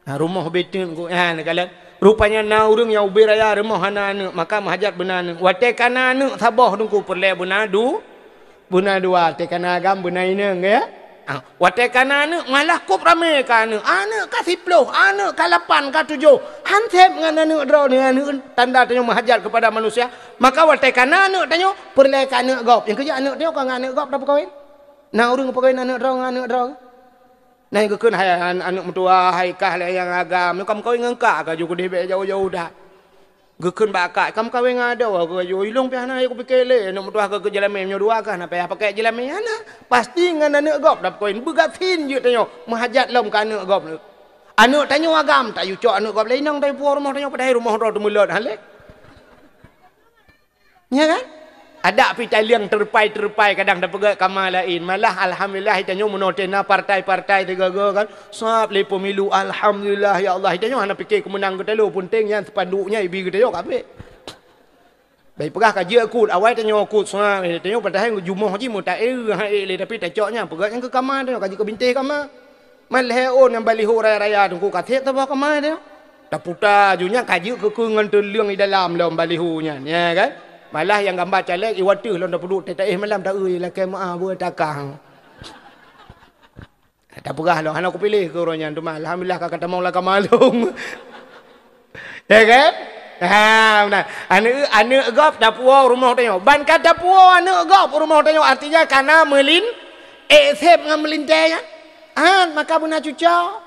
Ha, rumoh beuteuet ku, ha, neukalon. Rupanya na ureueng nyang ubé raya rumoh hana aneuëk, maka meuhajat beuna aneuëk. Watée ka na aneuëk saboh teungku peureulée beuna du-, beuna dua, watée ka na agam beuna inong, ya. Ha, watée ka na aneuëk malah kôb ramé ka aneuëk. Aneuëk ka siplôh, aneuëk ka lapan, ka tujoh. Han sép ngon aneuëk droe nyoe, aneuëk tanda tanyoe meuhajat keupada manusia. Maka watée ka na aneuëk tanyoe peureulée keu aneuëk gob. Nyang keujeuet aneuëk tanyoe ka ngon aneuëk gob tapeukawen. Na ureueng peukawen aneuëk droe ngon aneuëk droe. Na geukheun hai an-, aneuëk meutuah, hai kah lé nyang agam, nyoe ka meukawen ngon kak ka ju keudeh bék jauh-jauh that. Geukheun bak kak, ka meukawen ngon adoe, ka ju ilong pih hana, ya kupike lé, aneuëk meutuah ka keu jeulamé, nyoe dua kah na payah pakai jeulamé, hana. Pasti ngon aneuëk gob dap koin, beugasien jeuet tanyoe, meuhajat lom keu aneuëk gob. Aneuëk tanyoe agam, tak yucok aneuëk gob lé inong, tapi puwoe rumoh tanyoe padahai rumoh droe teumeulot, hana lé. Nya kan? Adak pih taliang teurupai-teurupai kadang tapeugét kama laén. Malah alhamdulillah tanyoe meunoe teuh na partai-partai sigoe-goe kan. Sab lé pemilu, alhamdulillah ya Allah. Tanyoe hana pike keumeunang geutanyoe, peunteng nyan spanduk nyan ibi geutanyoe kabeh. Bai peugah ka jeuet kut, awai tanyoe kut sab, tanyoe padahai jumoh jih meuta-e ha lé, tapi tacok nyan peugét nyan keu kama tanyoe ka jeuet keu bintéh kama. Man lhée ôn nyang baliho raya-raya teungku ka sép saboh kama tanyoe. Taputa ju nyan ka jeuet keu keu ngon teuleueng di dalam lom baliho nyan, ya kan? Malah nyang gamba caleg iwateuh lom tapeuduek teuh taéh malam ta-eu lakée meuah beue takang. Tapeugah lom hana kupiléh keu uroe nyan teuma alhamdulillah ka katamong lakée malong. Ya kan? Ha, meunan. Aneuëk, aneuëk gob tapuwoe rumoh tanyoe. Ban ka tapuwoe aneuëk gob rumoh tanyoe artinya kana meulin, eh, sép ngon meulintée nyan. Ha, maka beuna cuco.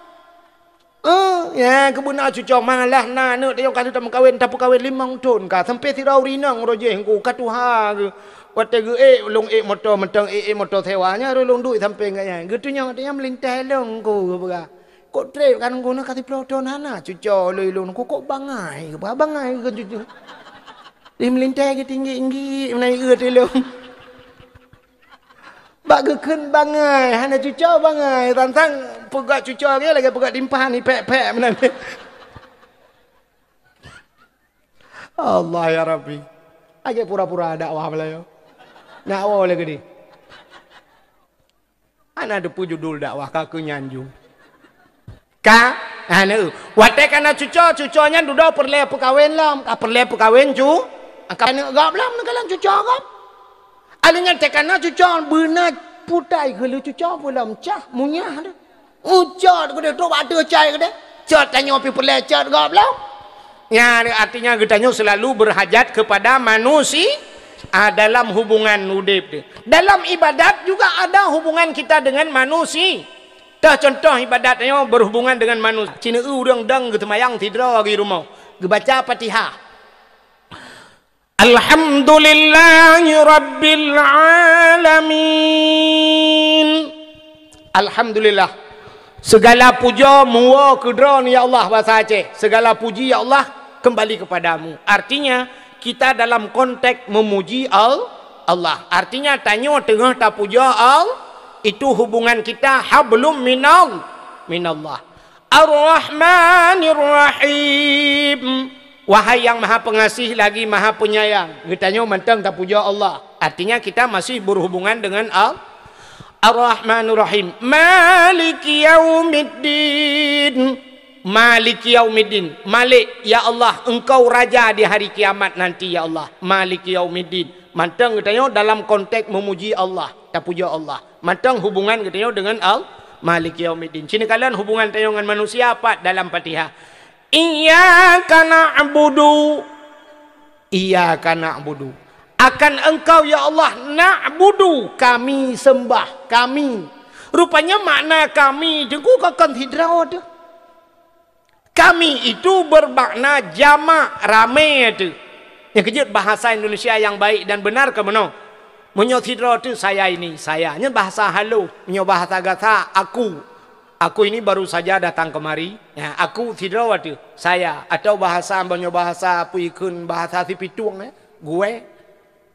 Oh, ya, keubeuna cuco malah na aneuëk tanyoe ka lheueh tameukawen, tapeukawen limong thon ka, sampai sidroe ureuëng inong roh jih ngku ka tuha geuh. Watée geuék lôn ék moto mantong ék, ék moto sewa nyan roh lôn duek sampai ngon nyan. Geutunyok tanyoe meulintée lôn ngku geupeugah. Kok trép kan ngku na ka siplôh thon hana cuco lôn, lôn ngku kok bangai geupeugah, bangai geupeugah cuco. Di meulintée geutinggi-tinggi meunai eu tilông. Bak geukheun bangai, hana cuco bangai. Sang-sang peugah cuco lagée, lagée peugah timphan, ipék-pék meunan. Allah ya Rabbi. Lagée pura-pura dakwah beulayô. Nak woe lé geudeh. Hana teupeue judul dakwah ka keu nyan ju. Ka? Hana. Watée ka na cuco, cuco nyan dudoe peureulée peukawen lom. Ka peureulée peukawen cu-, ka aneuëk gob lom, neukalon cuco gob. Alheuh nyan teuka na cuco beuna Putai geulucu cok peulom cah munyah tu. Ucot geude tu bak teucai geude. Cot tanyoe pi peulecot goblok. Nyan artinya geutanyoe selalu berhajat kepada manusia, ah, dalam hubungan udeb tu. Dalam ibadat juga ada hubungan kita dengan manusia. Tah contoh ibadat nyoe berhubungan dengan manusia. Cina ureuëng dang geuteumayang sidroe di rumoh. Geubaca Fatihah. Alhamdulillahi Rabbil Alamin. Alhamdulillah. Segala puja muwa keudroe ya Allah, bahasa Aceh. Segala puji ya Allah kembali kepadamu. Artinya, kita dalam konteks memuji Al-, Allah. Artinya, tanyoe teungoh tapuja Al-, itu hubungan kita hablum minal, minallah. Ar-Rahmanir Rahim. Wahai yang Maha Pengasih lagi Maha Penyayang. Geutanyoe mantong tapuja Allah. Artinya kita masih berhubungan dengan Al-, Ar-Rahmanir Rahim. Maliki yaumiddin. Maliki yaumiddin. Malik, ya Allah, Engkau Raja di hari kiamat nanti, ya Allah. Maliki yaumiddin. Mantong geutanyoe dalam konteks memuji Allah, tapuja Allah. Mantong hubungan geutanyoe dengan Al-, Maliki yaumiddin. Cina kalon hubungan tanyoe ngon manusia pat dalam Fatihah. Iyyaka na'budu. Iyyaka na'budu. Akan Engkau, ya Allah, na'budu, kami sembah, kami. Rupanya makna kami teungku kon sidroe teuh. Kami itu bermakna jamak, ramé teuh. Nyang keujeuet bahasa Indonesia yang baik dan benar keu meunoe. Meunyoe sidroe teuh saya ini, saya. Nyan bahasa halus. Meunyoe bahasa gata, aku. Aku ini baru saja datang kemari. Ya, aku sidroe teuh, saya. Atau bahasa, meunyoe bahasa peue ikheun, bahasa sipitueng, eh, gue.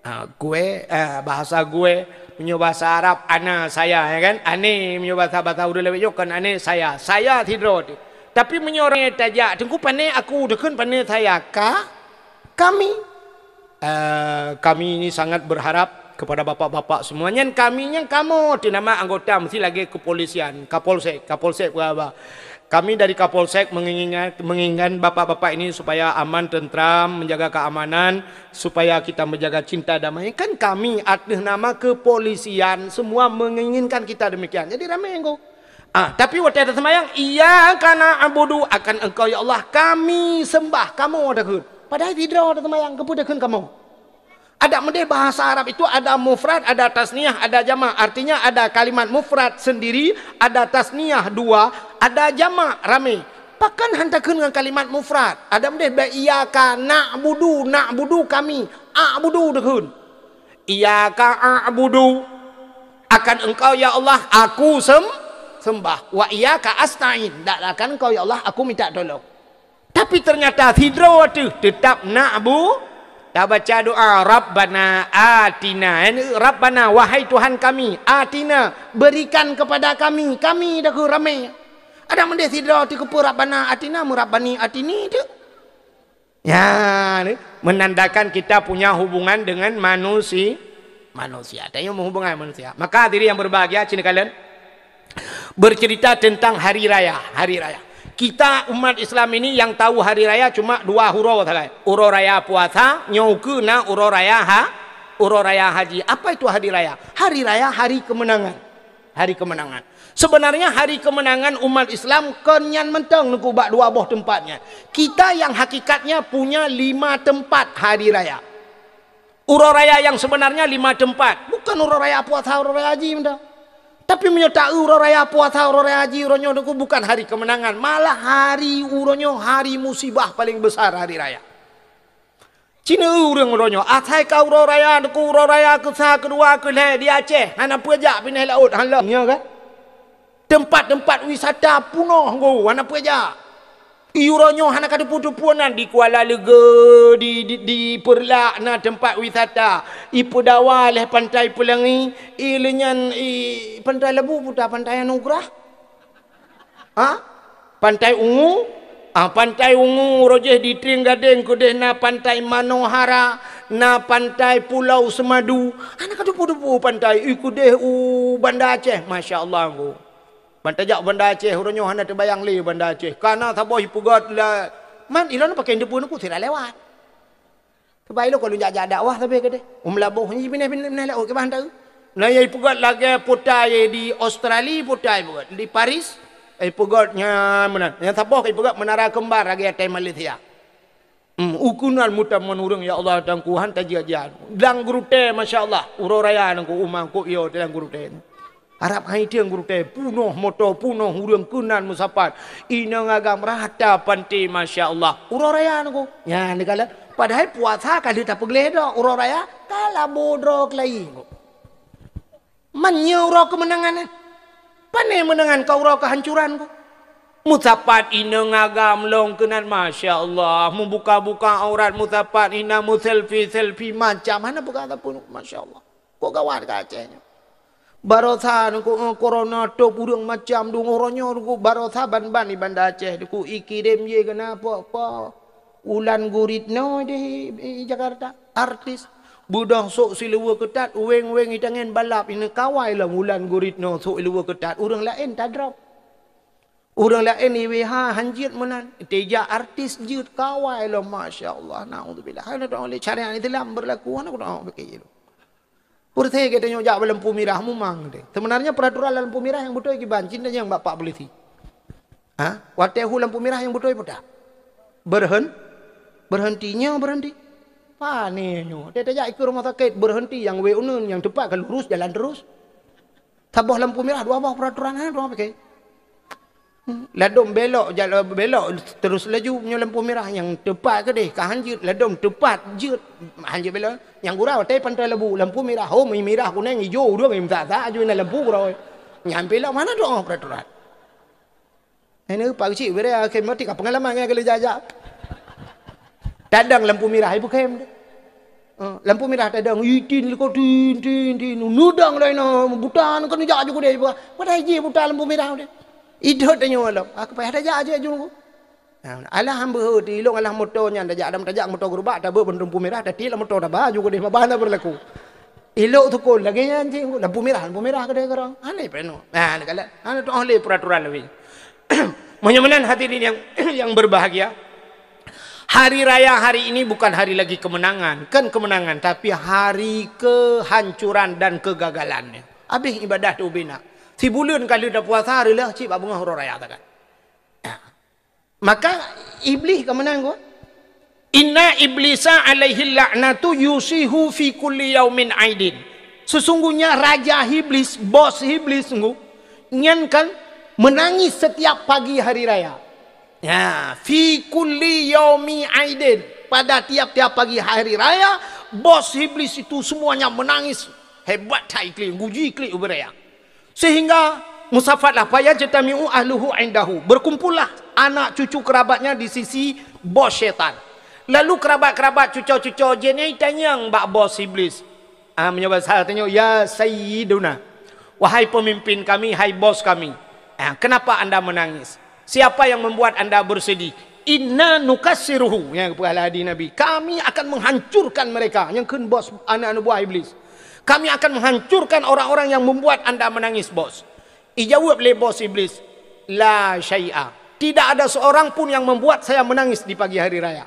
Ha, gue, eh, bahasa gue. Meunyoe bahasa Arab, ana, saya, ya kan? Ane, meunyoe bahasa, bahasa ureuëng lawét nyoe kan ane, saya. Saya sidroe teuh. Tapi meunyoe ureuëng tajak, teungku pane aku, dikheun pane saya. Ka, kami. Eh, kami ini sangat berharap kepada bapak-bapak semua. Nyan kami nyan kamoe teuh nama anggota mesti lagi kepolisian, Kapolsek, Kapolsek peue haba. Kami dari Kapolsek menginginkan, menginginkan bapak-bapak ini supaya aman, tentram, menjaga keamanan, supaya kita menjaga cinta damai. Kan kami atas nama kepolisian semua menginginkan kita demikian. Jadi ramai yang go. Ah, tapi watée taseumayang, "Iyyaka na'budu," akan Engkau ya Allah kami sembah, kamoe takheun. Padahai sidroe taseumayang, keupeue takheun kamoe? Adak meudeh bahasa Arab itu ada mufrad, ada tasniah, ada jamak. Artinya ada kalimat mufrad sendiri, ada tasniah dua, ada jamak ramé. Pakon han takheun ngon kalimat mufrad? Adak meudeh bak iyyaka na'budu, na'budu kami, a'budu takheun. Iyyaka a'budu, akan Engkau ya Allah aku sem-, sembah. Wa iyyaka asta'in, dan akan Engkau ya Allah aku minta tolong. Tapi ternyata sidroe teuh teutap na'bu, tabaca doa, "Rabbana atina." Yani, "Rabbana, wahai Tuhan kami, atina, berikan kepada kami." Kami dah ke ramé. Adak meudeh sidroe teuh keupeue, "Rabbana atina," meurabbani atini teuh. Ya, ni menandakan kita punya hubungan dengan manusia. Manusia. Tanyoe meuhubungan manusia. Maka hadirin yang berbahagia, cina kalian, bercerita tentang hari raya, hari raya. Kita umat Islam ini yang tahu hari raya cuma dua uroe sagai. Uroe raya puasa, nyoe ukeue na uroe raya ha-, uroe raya haji. Apa itu hari raya? Hari raya hari kemenangan. Hari kemenangan. Sebenarnya hari kemenangan umat Islam kon nyan mantong teungku bak dua boh tempat nyan. Kita yang hakikatnya punya lima tempat hari raya. Uroe raya yang sebenarnya lima tempat. Bukan uroe raya puasa, uroe raya haji mantong. Tapi meunyoe ta uroe raya puasa, uroe raya haji, uroe nyoe teungku bukan hari kemenangan. Malah hari uroe nyoe hari musibah paling besar hari raya. Cina ureuëng uroe nyoe, asai ka uroe raya, teungku uroe raya keusa, keudua, keulhée di Aceh, hana peue jak pinéh laôt, hana lom, ya kan? Tempat-tempat wisata punoh go, hana peue jak. I uroe nyoe hana ka teupeu-teupeu nan di Kuala Leuga, di, di, di Peureulak na tempat wisata. I Peudawa lheueh Pantai Peulangi, i leunyan i Pantai Labu puta Pantai Anugerah. Ha? Pantai Ungu? Ah, Pantai Ungu, rojih di Trieng Gadeng keudeh na Pantai Manohara, na Pantai Pulau Semadu. Hana ka teupeu-teupeu pantai, i keudeh u Banda Aceh, masya Allah, go. Ban tajak Banda Aceh, uroe nyoe hana teubayang lé Banda Aceh. Kana saboh ipeugét la, man ilôn pakai teupeu nuku sira lewat. Sebab ilôn kalau jak-jak dakwah sabe keudeh. Um laboh ni pinah-pinah laôt ke bahan tahu. Nah, nyang ipeugöt lagèe putai di Australia, putai ipeugöt. Di Paris, ipeugöt nyan meunan. Nyang saboh ipeugöt Menara Kembar lagèe ateuh Malaysia. Hmm, u keunan meutamon ureueng, ya Allah, Tuhanku, han tajak-jak. Lam geurutée, masya Allah, uroe raya nangku, uma ku yo lam geurutée. Arab hai tieng geurutée, punoh moto, punoh ureueng keunan meusapat. Inong agam rata panté, masya Allah. Uroe raya nangku. Nyan dikala, padahai puasa ka lheueh tapeugleh dah, uroe raya ka labo droe keulayi nangku. Man nyoe uroe keumeunangan nyan. Pane meunangan ka uroe keuhancuran ku. Meusapat inong agam lom keunan, masya Allah, mubuka-buka aurat, meusapat ina, meuselfie-selfie macam, hana peugah sapeue, masya Allah. Kok gawat ka Aceh nyoe. Barosa nyoe, eh, corona top ureueng macam deungoe uroe nyoe, barosa ban-ban di Banda Aceh, ku ikirém jih keunan po-po. Wulan Guritno di, di Jakarta, artis. Beudôh sôk siluweue keutat, weng-weng itangen balap, ini kawai lom Wulan Guritno sôk siluweue keutat, ureueng laén tadrop. Ureueng laén I W H han jeuet meunan, teuja artis jeuet kawai lom, masya Allah, naudzubillah. Hana doa lé syariat Islam berlaku, hana doa pakai ilmu. Peureusé geutanyoe jak bak lampu mirah mumang deh. Sebenarnya peraturan lampu mirah nyang beutôi kiban, cit nyang bak pak polisi. Ha? Watée hu lampu mirah nyang beutôi peue that? Berhen-, berhenti nyoe berhenti. Pane nyoe. Teuh tajak ikeue rumah sakit, berhenti nyang wée uneun, nyang teupat ka lurus jalan terus. Saboh lampu mirah dua boh peraturan, ha, dua pakai. Hmm. Ladom belok, jal-, belok terus laju, nyoe lampu mirah nyang teupat keudeh, ka han jeuet, ladom teupat jeuet, han jeuet belok. Nyang gura watée pantai lebu, lampu mirah, ho, mirah, kuneng, ijo, ureueng, meusa-sa, aju na lampu gura. Nyan belok mana doa peraturan? Ini pak kecil, beri akhir mati ka pengalaman ngai kali jajak. Tadang lampu mirah, ibu kem. Eh, lampu mirah tadang, itin liko tin, tin, tin. Nudang lain, buta, kan jak aju kudeh, buta. Pada iji buta lampu mirah deh. Idot tanyoe lom. Aku payah tajak aja aju. Nah, alah hamba heuti, ilong alah moto nyan tajak, adam tajak moto gerubak, tabeu lampu mirah, tati lah moto taba aju kudeh, mabana berlaku. Ilok tukul lagée nyan cit, lampu mirah, lampu mirah keudeh keurang. Aneh peno. Nah, ni kala, anu tu ahli peraturan lebih. Meunyoe meunan hadirin yang, yang berbahagia, hari raya hari ini bukan hari lagi kemenangan, kan kemenangan, tapi hari kehancuran dan kegagalannya. Habis ibadah tu bina. Sibuleuen ka lheueh tapuasa, reulah cit bak beungoh uroe raya takan. Maka Iblih ka meunan, ku. Inna iblisa alaihi la'natu yusihu fi kulli yaumin aidin. Sesungguhnya raja Iblis, bos Iblis, ku, nyan kan menangis setiap pagi hari raya. Ya, fi kulli yaumi aidin. Pada tiap-tiap pagi hari raya, bos Iblis itu semuanya menangis. Hebat that iklik, guji iklik ubé raya. Sehingga musafatlah, fayajtami'u ahluhu indahu. Berkumpullah anak cucu kerabatnya di sisi bos syaitan. Lalu kerabat-kerabat cuco-cuco jih nyan tanyong bak bos Iblis. Ah, meunyoe bahasa tanyoe, "Ya Sayyiduna, wahai pemimpin kami, hai bos kami, ah, kenapa anda menangis? Siapa yang membuat anda bersedih?" "Inna nukassiruhu," nyang peugah lé hadis Nabi, "Kami akan menghancurkan mereka," nyang kheun bos aneuk-aneuk buah Iblis. "Kami akan menghancurkan orang-orang yang membuat anda menangis, bos." Ijaweueb lé bos Iblis, "La syai'a. Tidak ada seorang pun yang membuat saya menangis di pagi hari raya.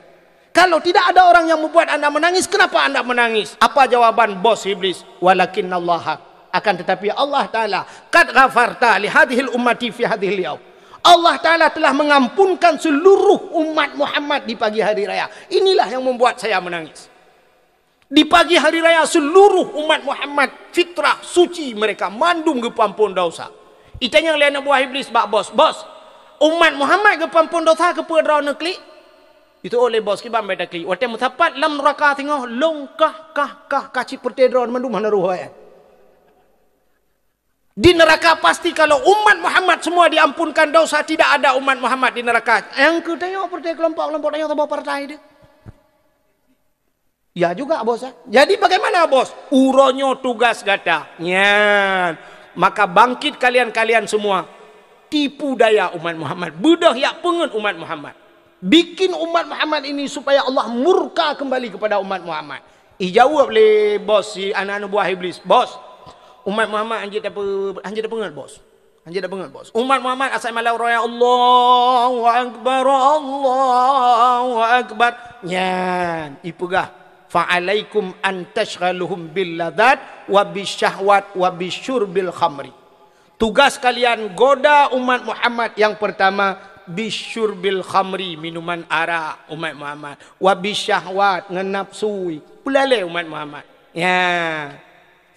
Kalau tidak ada orang yang membuat anda menangis, kenapa anda menangis?" Apa jawaban bos Iblis? "Walakinnallaha, akan tetapi Allah Ta'ala, qad ghafarta li hadhil ummati fi hadhil yaum. Allah Ta'ala telah mengampunkan seluruh umat Muhammad di pagi hari raya. Inilah yang membuat saya menangis. Di pagi hari raya seluruh umat Muhammad, fitrah, suci mereka, mandum geupeuampon dosa." Itanyong lé aneuk buah Iblis bak bos, "Bos, umat Muhammad geupeuampon dosa keupeue droeneuh klik?" Itu oleh bos kiban beda klik. Watée meusapat lam nuraka singoh, long kah, kah, kah, kah cit peureute droe mandum hana roh, eh. Di neraka pasti kalau umat Muhammad semua diampunkan dosa, tidak ada umat Muhammad di neraka. Nyang keu tanyoe peureute kelompok-kelompok tanyoe saboh partai deh. Ya juga, bos, ya. Jadi bagaimana, bos? Uroe nyoe tugas gata. Nyan. Maka bangkit kalian-kalian semua. Tipu daya umat Muhammad. Beudôh yak peungeut umat Muhammad. Bikin umat Muhammad ini supaya Allah murka kembali kepada umat Muhammad. Ijaweueb lé bos si aneuk-aneuk buah Iblis, "Bos, umat Muhammad hanjeuet tape-, hanjeuet tapeungeut, bos. Hanjeuet tapeungeut, bos. Umat Muhammad asai malam raya, Allahu Akbar, Allahu Akbar." Nyan, ipeugah. Fa'alaikum an tasyghaluhum bil ladzat wa bisyahwat wa bisyurbil khamri. Tugas kalian goda umat Muhammad yang pertama bisyurbil khamri, minuman arak umat Muhammad, wa bisyahwat, ngon nafsu. Peulalé umat Muhammad. Ya.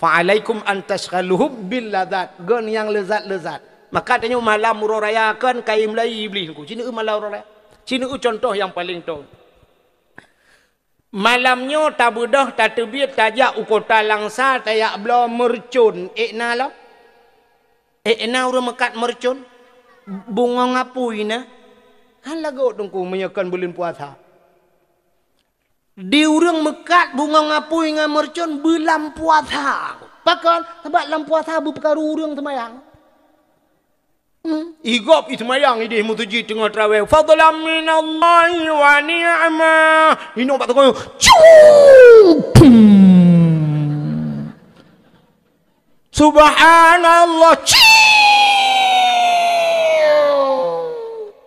Fa'alaikum an tasyghaluhum bil ladzat, ngon nyang leuzat-leuzat. Maka tanyoe malam uroe raya kan kayém lé Iblih nyoe. Ci neueu malam uroe raya. Ci neueu contoh nyang paleng thon. Malam nyoe tabeudôh, tateubiet, tajak u kota Langsa, tajak bloe meureucon. Ék na lom? Ék na ureuëng meukat meureucon? Bungöng apui na? Han lagot Teungku meunyoe kon buleuen puasa. Di ureuëng meukat bungöng apui ngon meureucon beulam puasa. Pakon? Sabab lam puasa beupeukaru ureuëng seumayang. Hmm. Igop i seumayang idéh meuseujid teungoh traweh. Fadlan minallahi wa ni'mah. Inong bak teungoh. Cuu! Subhanallah. Cuu!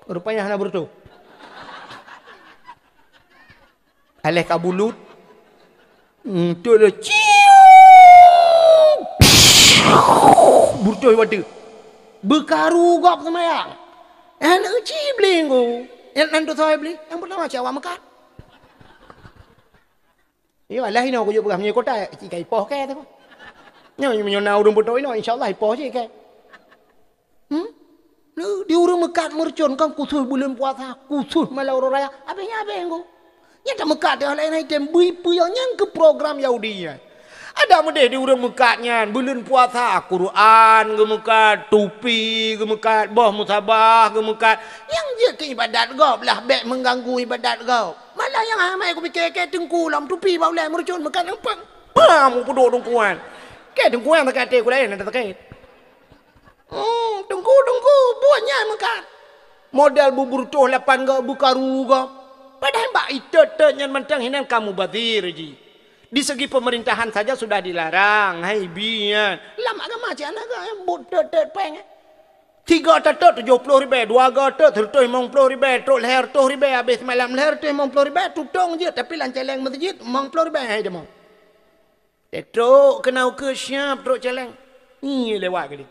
Rupanya hana beureutoh. Aléh ka bulut. Hmm, tu le. Ciu! Beureutoh watèe. Beukharu gob seumayang. Aneuk cit Iblih nyoe. Nyang nan tutoe Iblih. Nyang peurtama cit awak meukat. Yo, alah inoe kujok peugah meunyoe kota, cit ka ipoh kèe tu. Nyoe meunyoe na ureueng beutôi inoe, insya Allah ipoh cit kèe. Hmm? Di ureueng meukat meureucon kan khusus buleuen puasa, khusus malam uroe raya. Abéh nyan abéh ngku. Nyan tameukat teuh laén item bui peue nyang keu program Yahudi nyan. Adak meudeh di ureueng meukat nyan buleuen puasa, Quran geumeukat, tupi geumeukat, boh musabah geumeukat. Nyang jeuet keu ibadat gob lah bék meuganggu ibadat gob. Malah nyang amai kupike kèe teungku lom tupi bak ulèe meureucon meukat nang pang. Pam kupeuduek teungku nyan. Kèe teungku nyan sakét até ku laén ata sakét. Hmm, teungku, teungku, buet nyan meukat. Model bubur toh lapan gob, beukaru gob. Padahai bak itot-tot nyan mantong hinan ka mubazir jih. Di segi pemerintahan saja sudah dilarang, hai bi nyan. Lam agama cit hana ga, buet tot-tot péng. Tiga teutôt tujoh ploh ribèe, dua go teutôt sireutoh limong ploh ribèe, trok lhèe reutôh ribèe, abéh seumalam lhèe reutôh limong ploh ribèe, tutong jeuet, tapi lam cèlèng meuseujid limong ploh ribèe hai jamong. Trok keunoe keu siap trok cèlèng. Nyi lewat kali.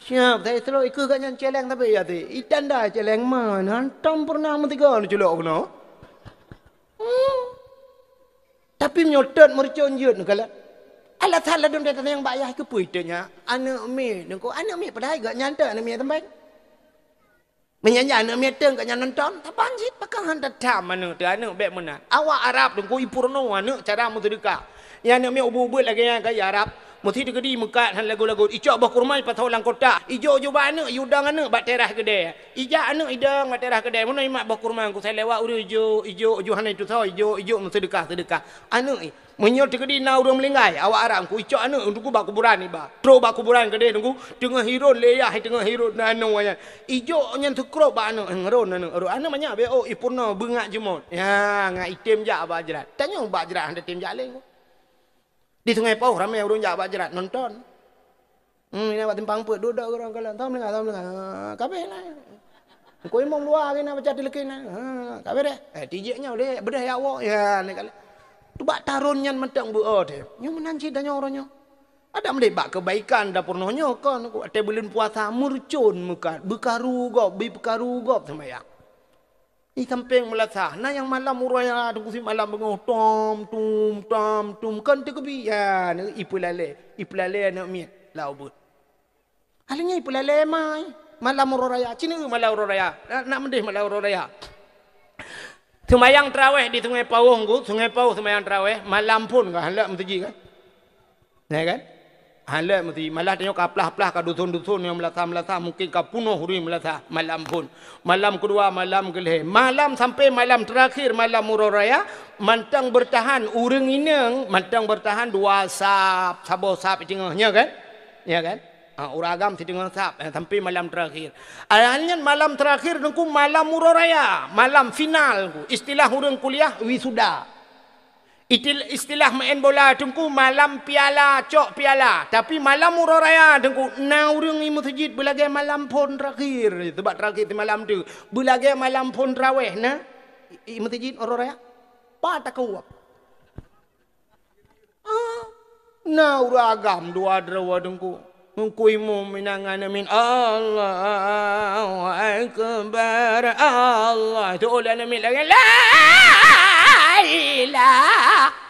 Siap, saya trok ikeu gobnyan cèlèng tapi ya ti. Itanda cèlèng man, hantom pernah meusigoe neuculok keunoe. Hmm. Tapi meunyoe tot meureucon jeuet neukalon. Alasan ladôm that nyang bak yah keupeue teuk nyan? Aneuk miet, nyoe aneuk miet padahai gobnyan teuk aneuk miet teumbang. Meunyan nyan aneuk miet teuk gobnyan nonton, saban cit pakon han tatham aneuk teuh aneuk bék meunan. Awak Arab teungku ipurno aneuk cara meuseudeukah. Nyang aneuk miet ubeut-ubeut lagèe nyan keu Arab, meusti teukeudi meukat han lagot-lagot. Icok boh kurma ipasoe lam kotak, ijok-jok bak aneuk, iudong aneuk bak teras keudè. Ijak aneuk idong bak teras keudè, meunoe imat boh kurma, ku sai lewat ureueng ijok, ijok, ijok hana itusoe, ijok, ijok meuseudeukah-seudeukah. Aneuk i, meunyoe teukeudi na ureueng meuninggai, awak Arab ku icok aneuk untuk bak kuburan iba. Trok bak kuburan keudeh teungku, teungoh hiron lé yah, teungoh hiron na aneuk nyan. Ijok nyan teukrop bak aneuk, eh, ngeron aneuk, ron aneuk manyak beh, oh, ipurno beungat jeumot. Ya, ngat item jak bak jrat. Tanyoe bak jrat hana tem jak lé. Di Sungai Pauh ramé ureueng jak bak jrat nonton. Hmm, ina bak simpang peuet, duek-duek ureueng kalon. Tom lengah, tom lengah. Ha, kabeh lah. Engko imum luwa kena baca tileukin lah. Ha, kabeh deh. Eh, tijek nyoe deh, beudeh ya Allah. Ya, ni kali. Tu bak taron nyan mantong beu oh deh. Nyoe meunan cit tanyoe uroe nyoe. Adak meudeh bak kebaikan dapur nyoe kon. Watèe buleuen puasa meureucon meukat, beukaru gob, bipeukaru gob seumayang. Di sampéng meulasah, na nyang malam uroe raya teungku sit malam beungoh, tom, tum, tom, tum, kon teukeubi, ya, ipeulale, ipeulale aneuk miet, lau beuet. Akhirnya ipeulale mai, malam uroe raya, ci neueu malam uroe raya, na, na meudeh malam uroe raya. Seumayang taraweh di Sungai Pauh, Sungai Pauh seumayang taraweh, malam phon ka, han lheueh meuseujid kan? Ya kan? Hana meusti, malah tanyoe ka plah-plah ka dusun-dusun nyang meulasah-meulasah, mungkin ka punoh ureueng meulasah malam phon. Malam keudua, malam keulhèe, malam sampai malam terakhir, malam uroe raya, mantong bertahan ureueng inong, mantong bertahan dua sap, saboh sap teungoh, nya kan? Ya kan? Ha, ureueng agam siteungoh sap, eh, sampai malam terakhir. Akhirnya malam terakhir teungku malam uroe raya, malam final, istilah ureueng kuliah wisuda. Itil-, istilah main bola teungku malam piala, cok piala. Tapi malam uroe raya teungku, na ureueng i meuseujid beulagèe malam phon terakhir. Sebab terakhir seumalam tu. Beulagèe malam phon taraweh na i, i meuseujid uroe raya. Pat takue. Na ureuëng agam dua droe teungku. Teungku imum inan ngon aneuk miet, "Allahu Akbar, Allah." Teuôh lé aneuk miet lagée, "La ilaha."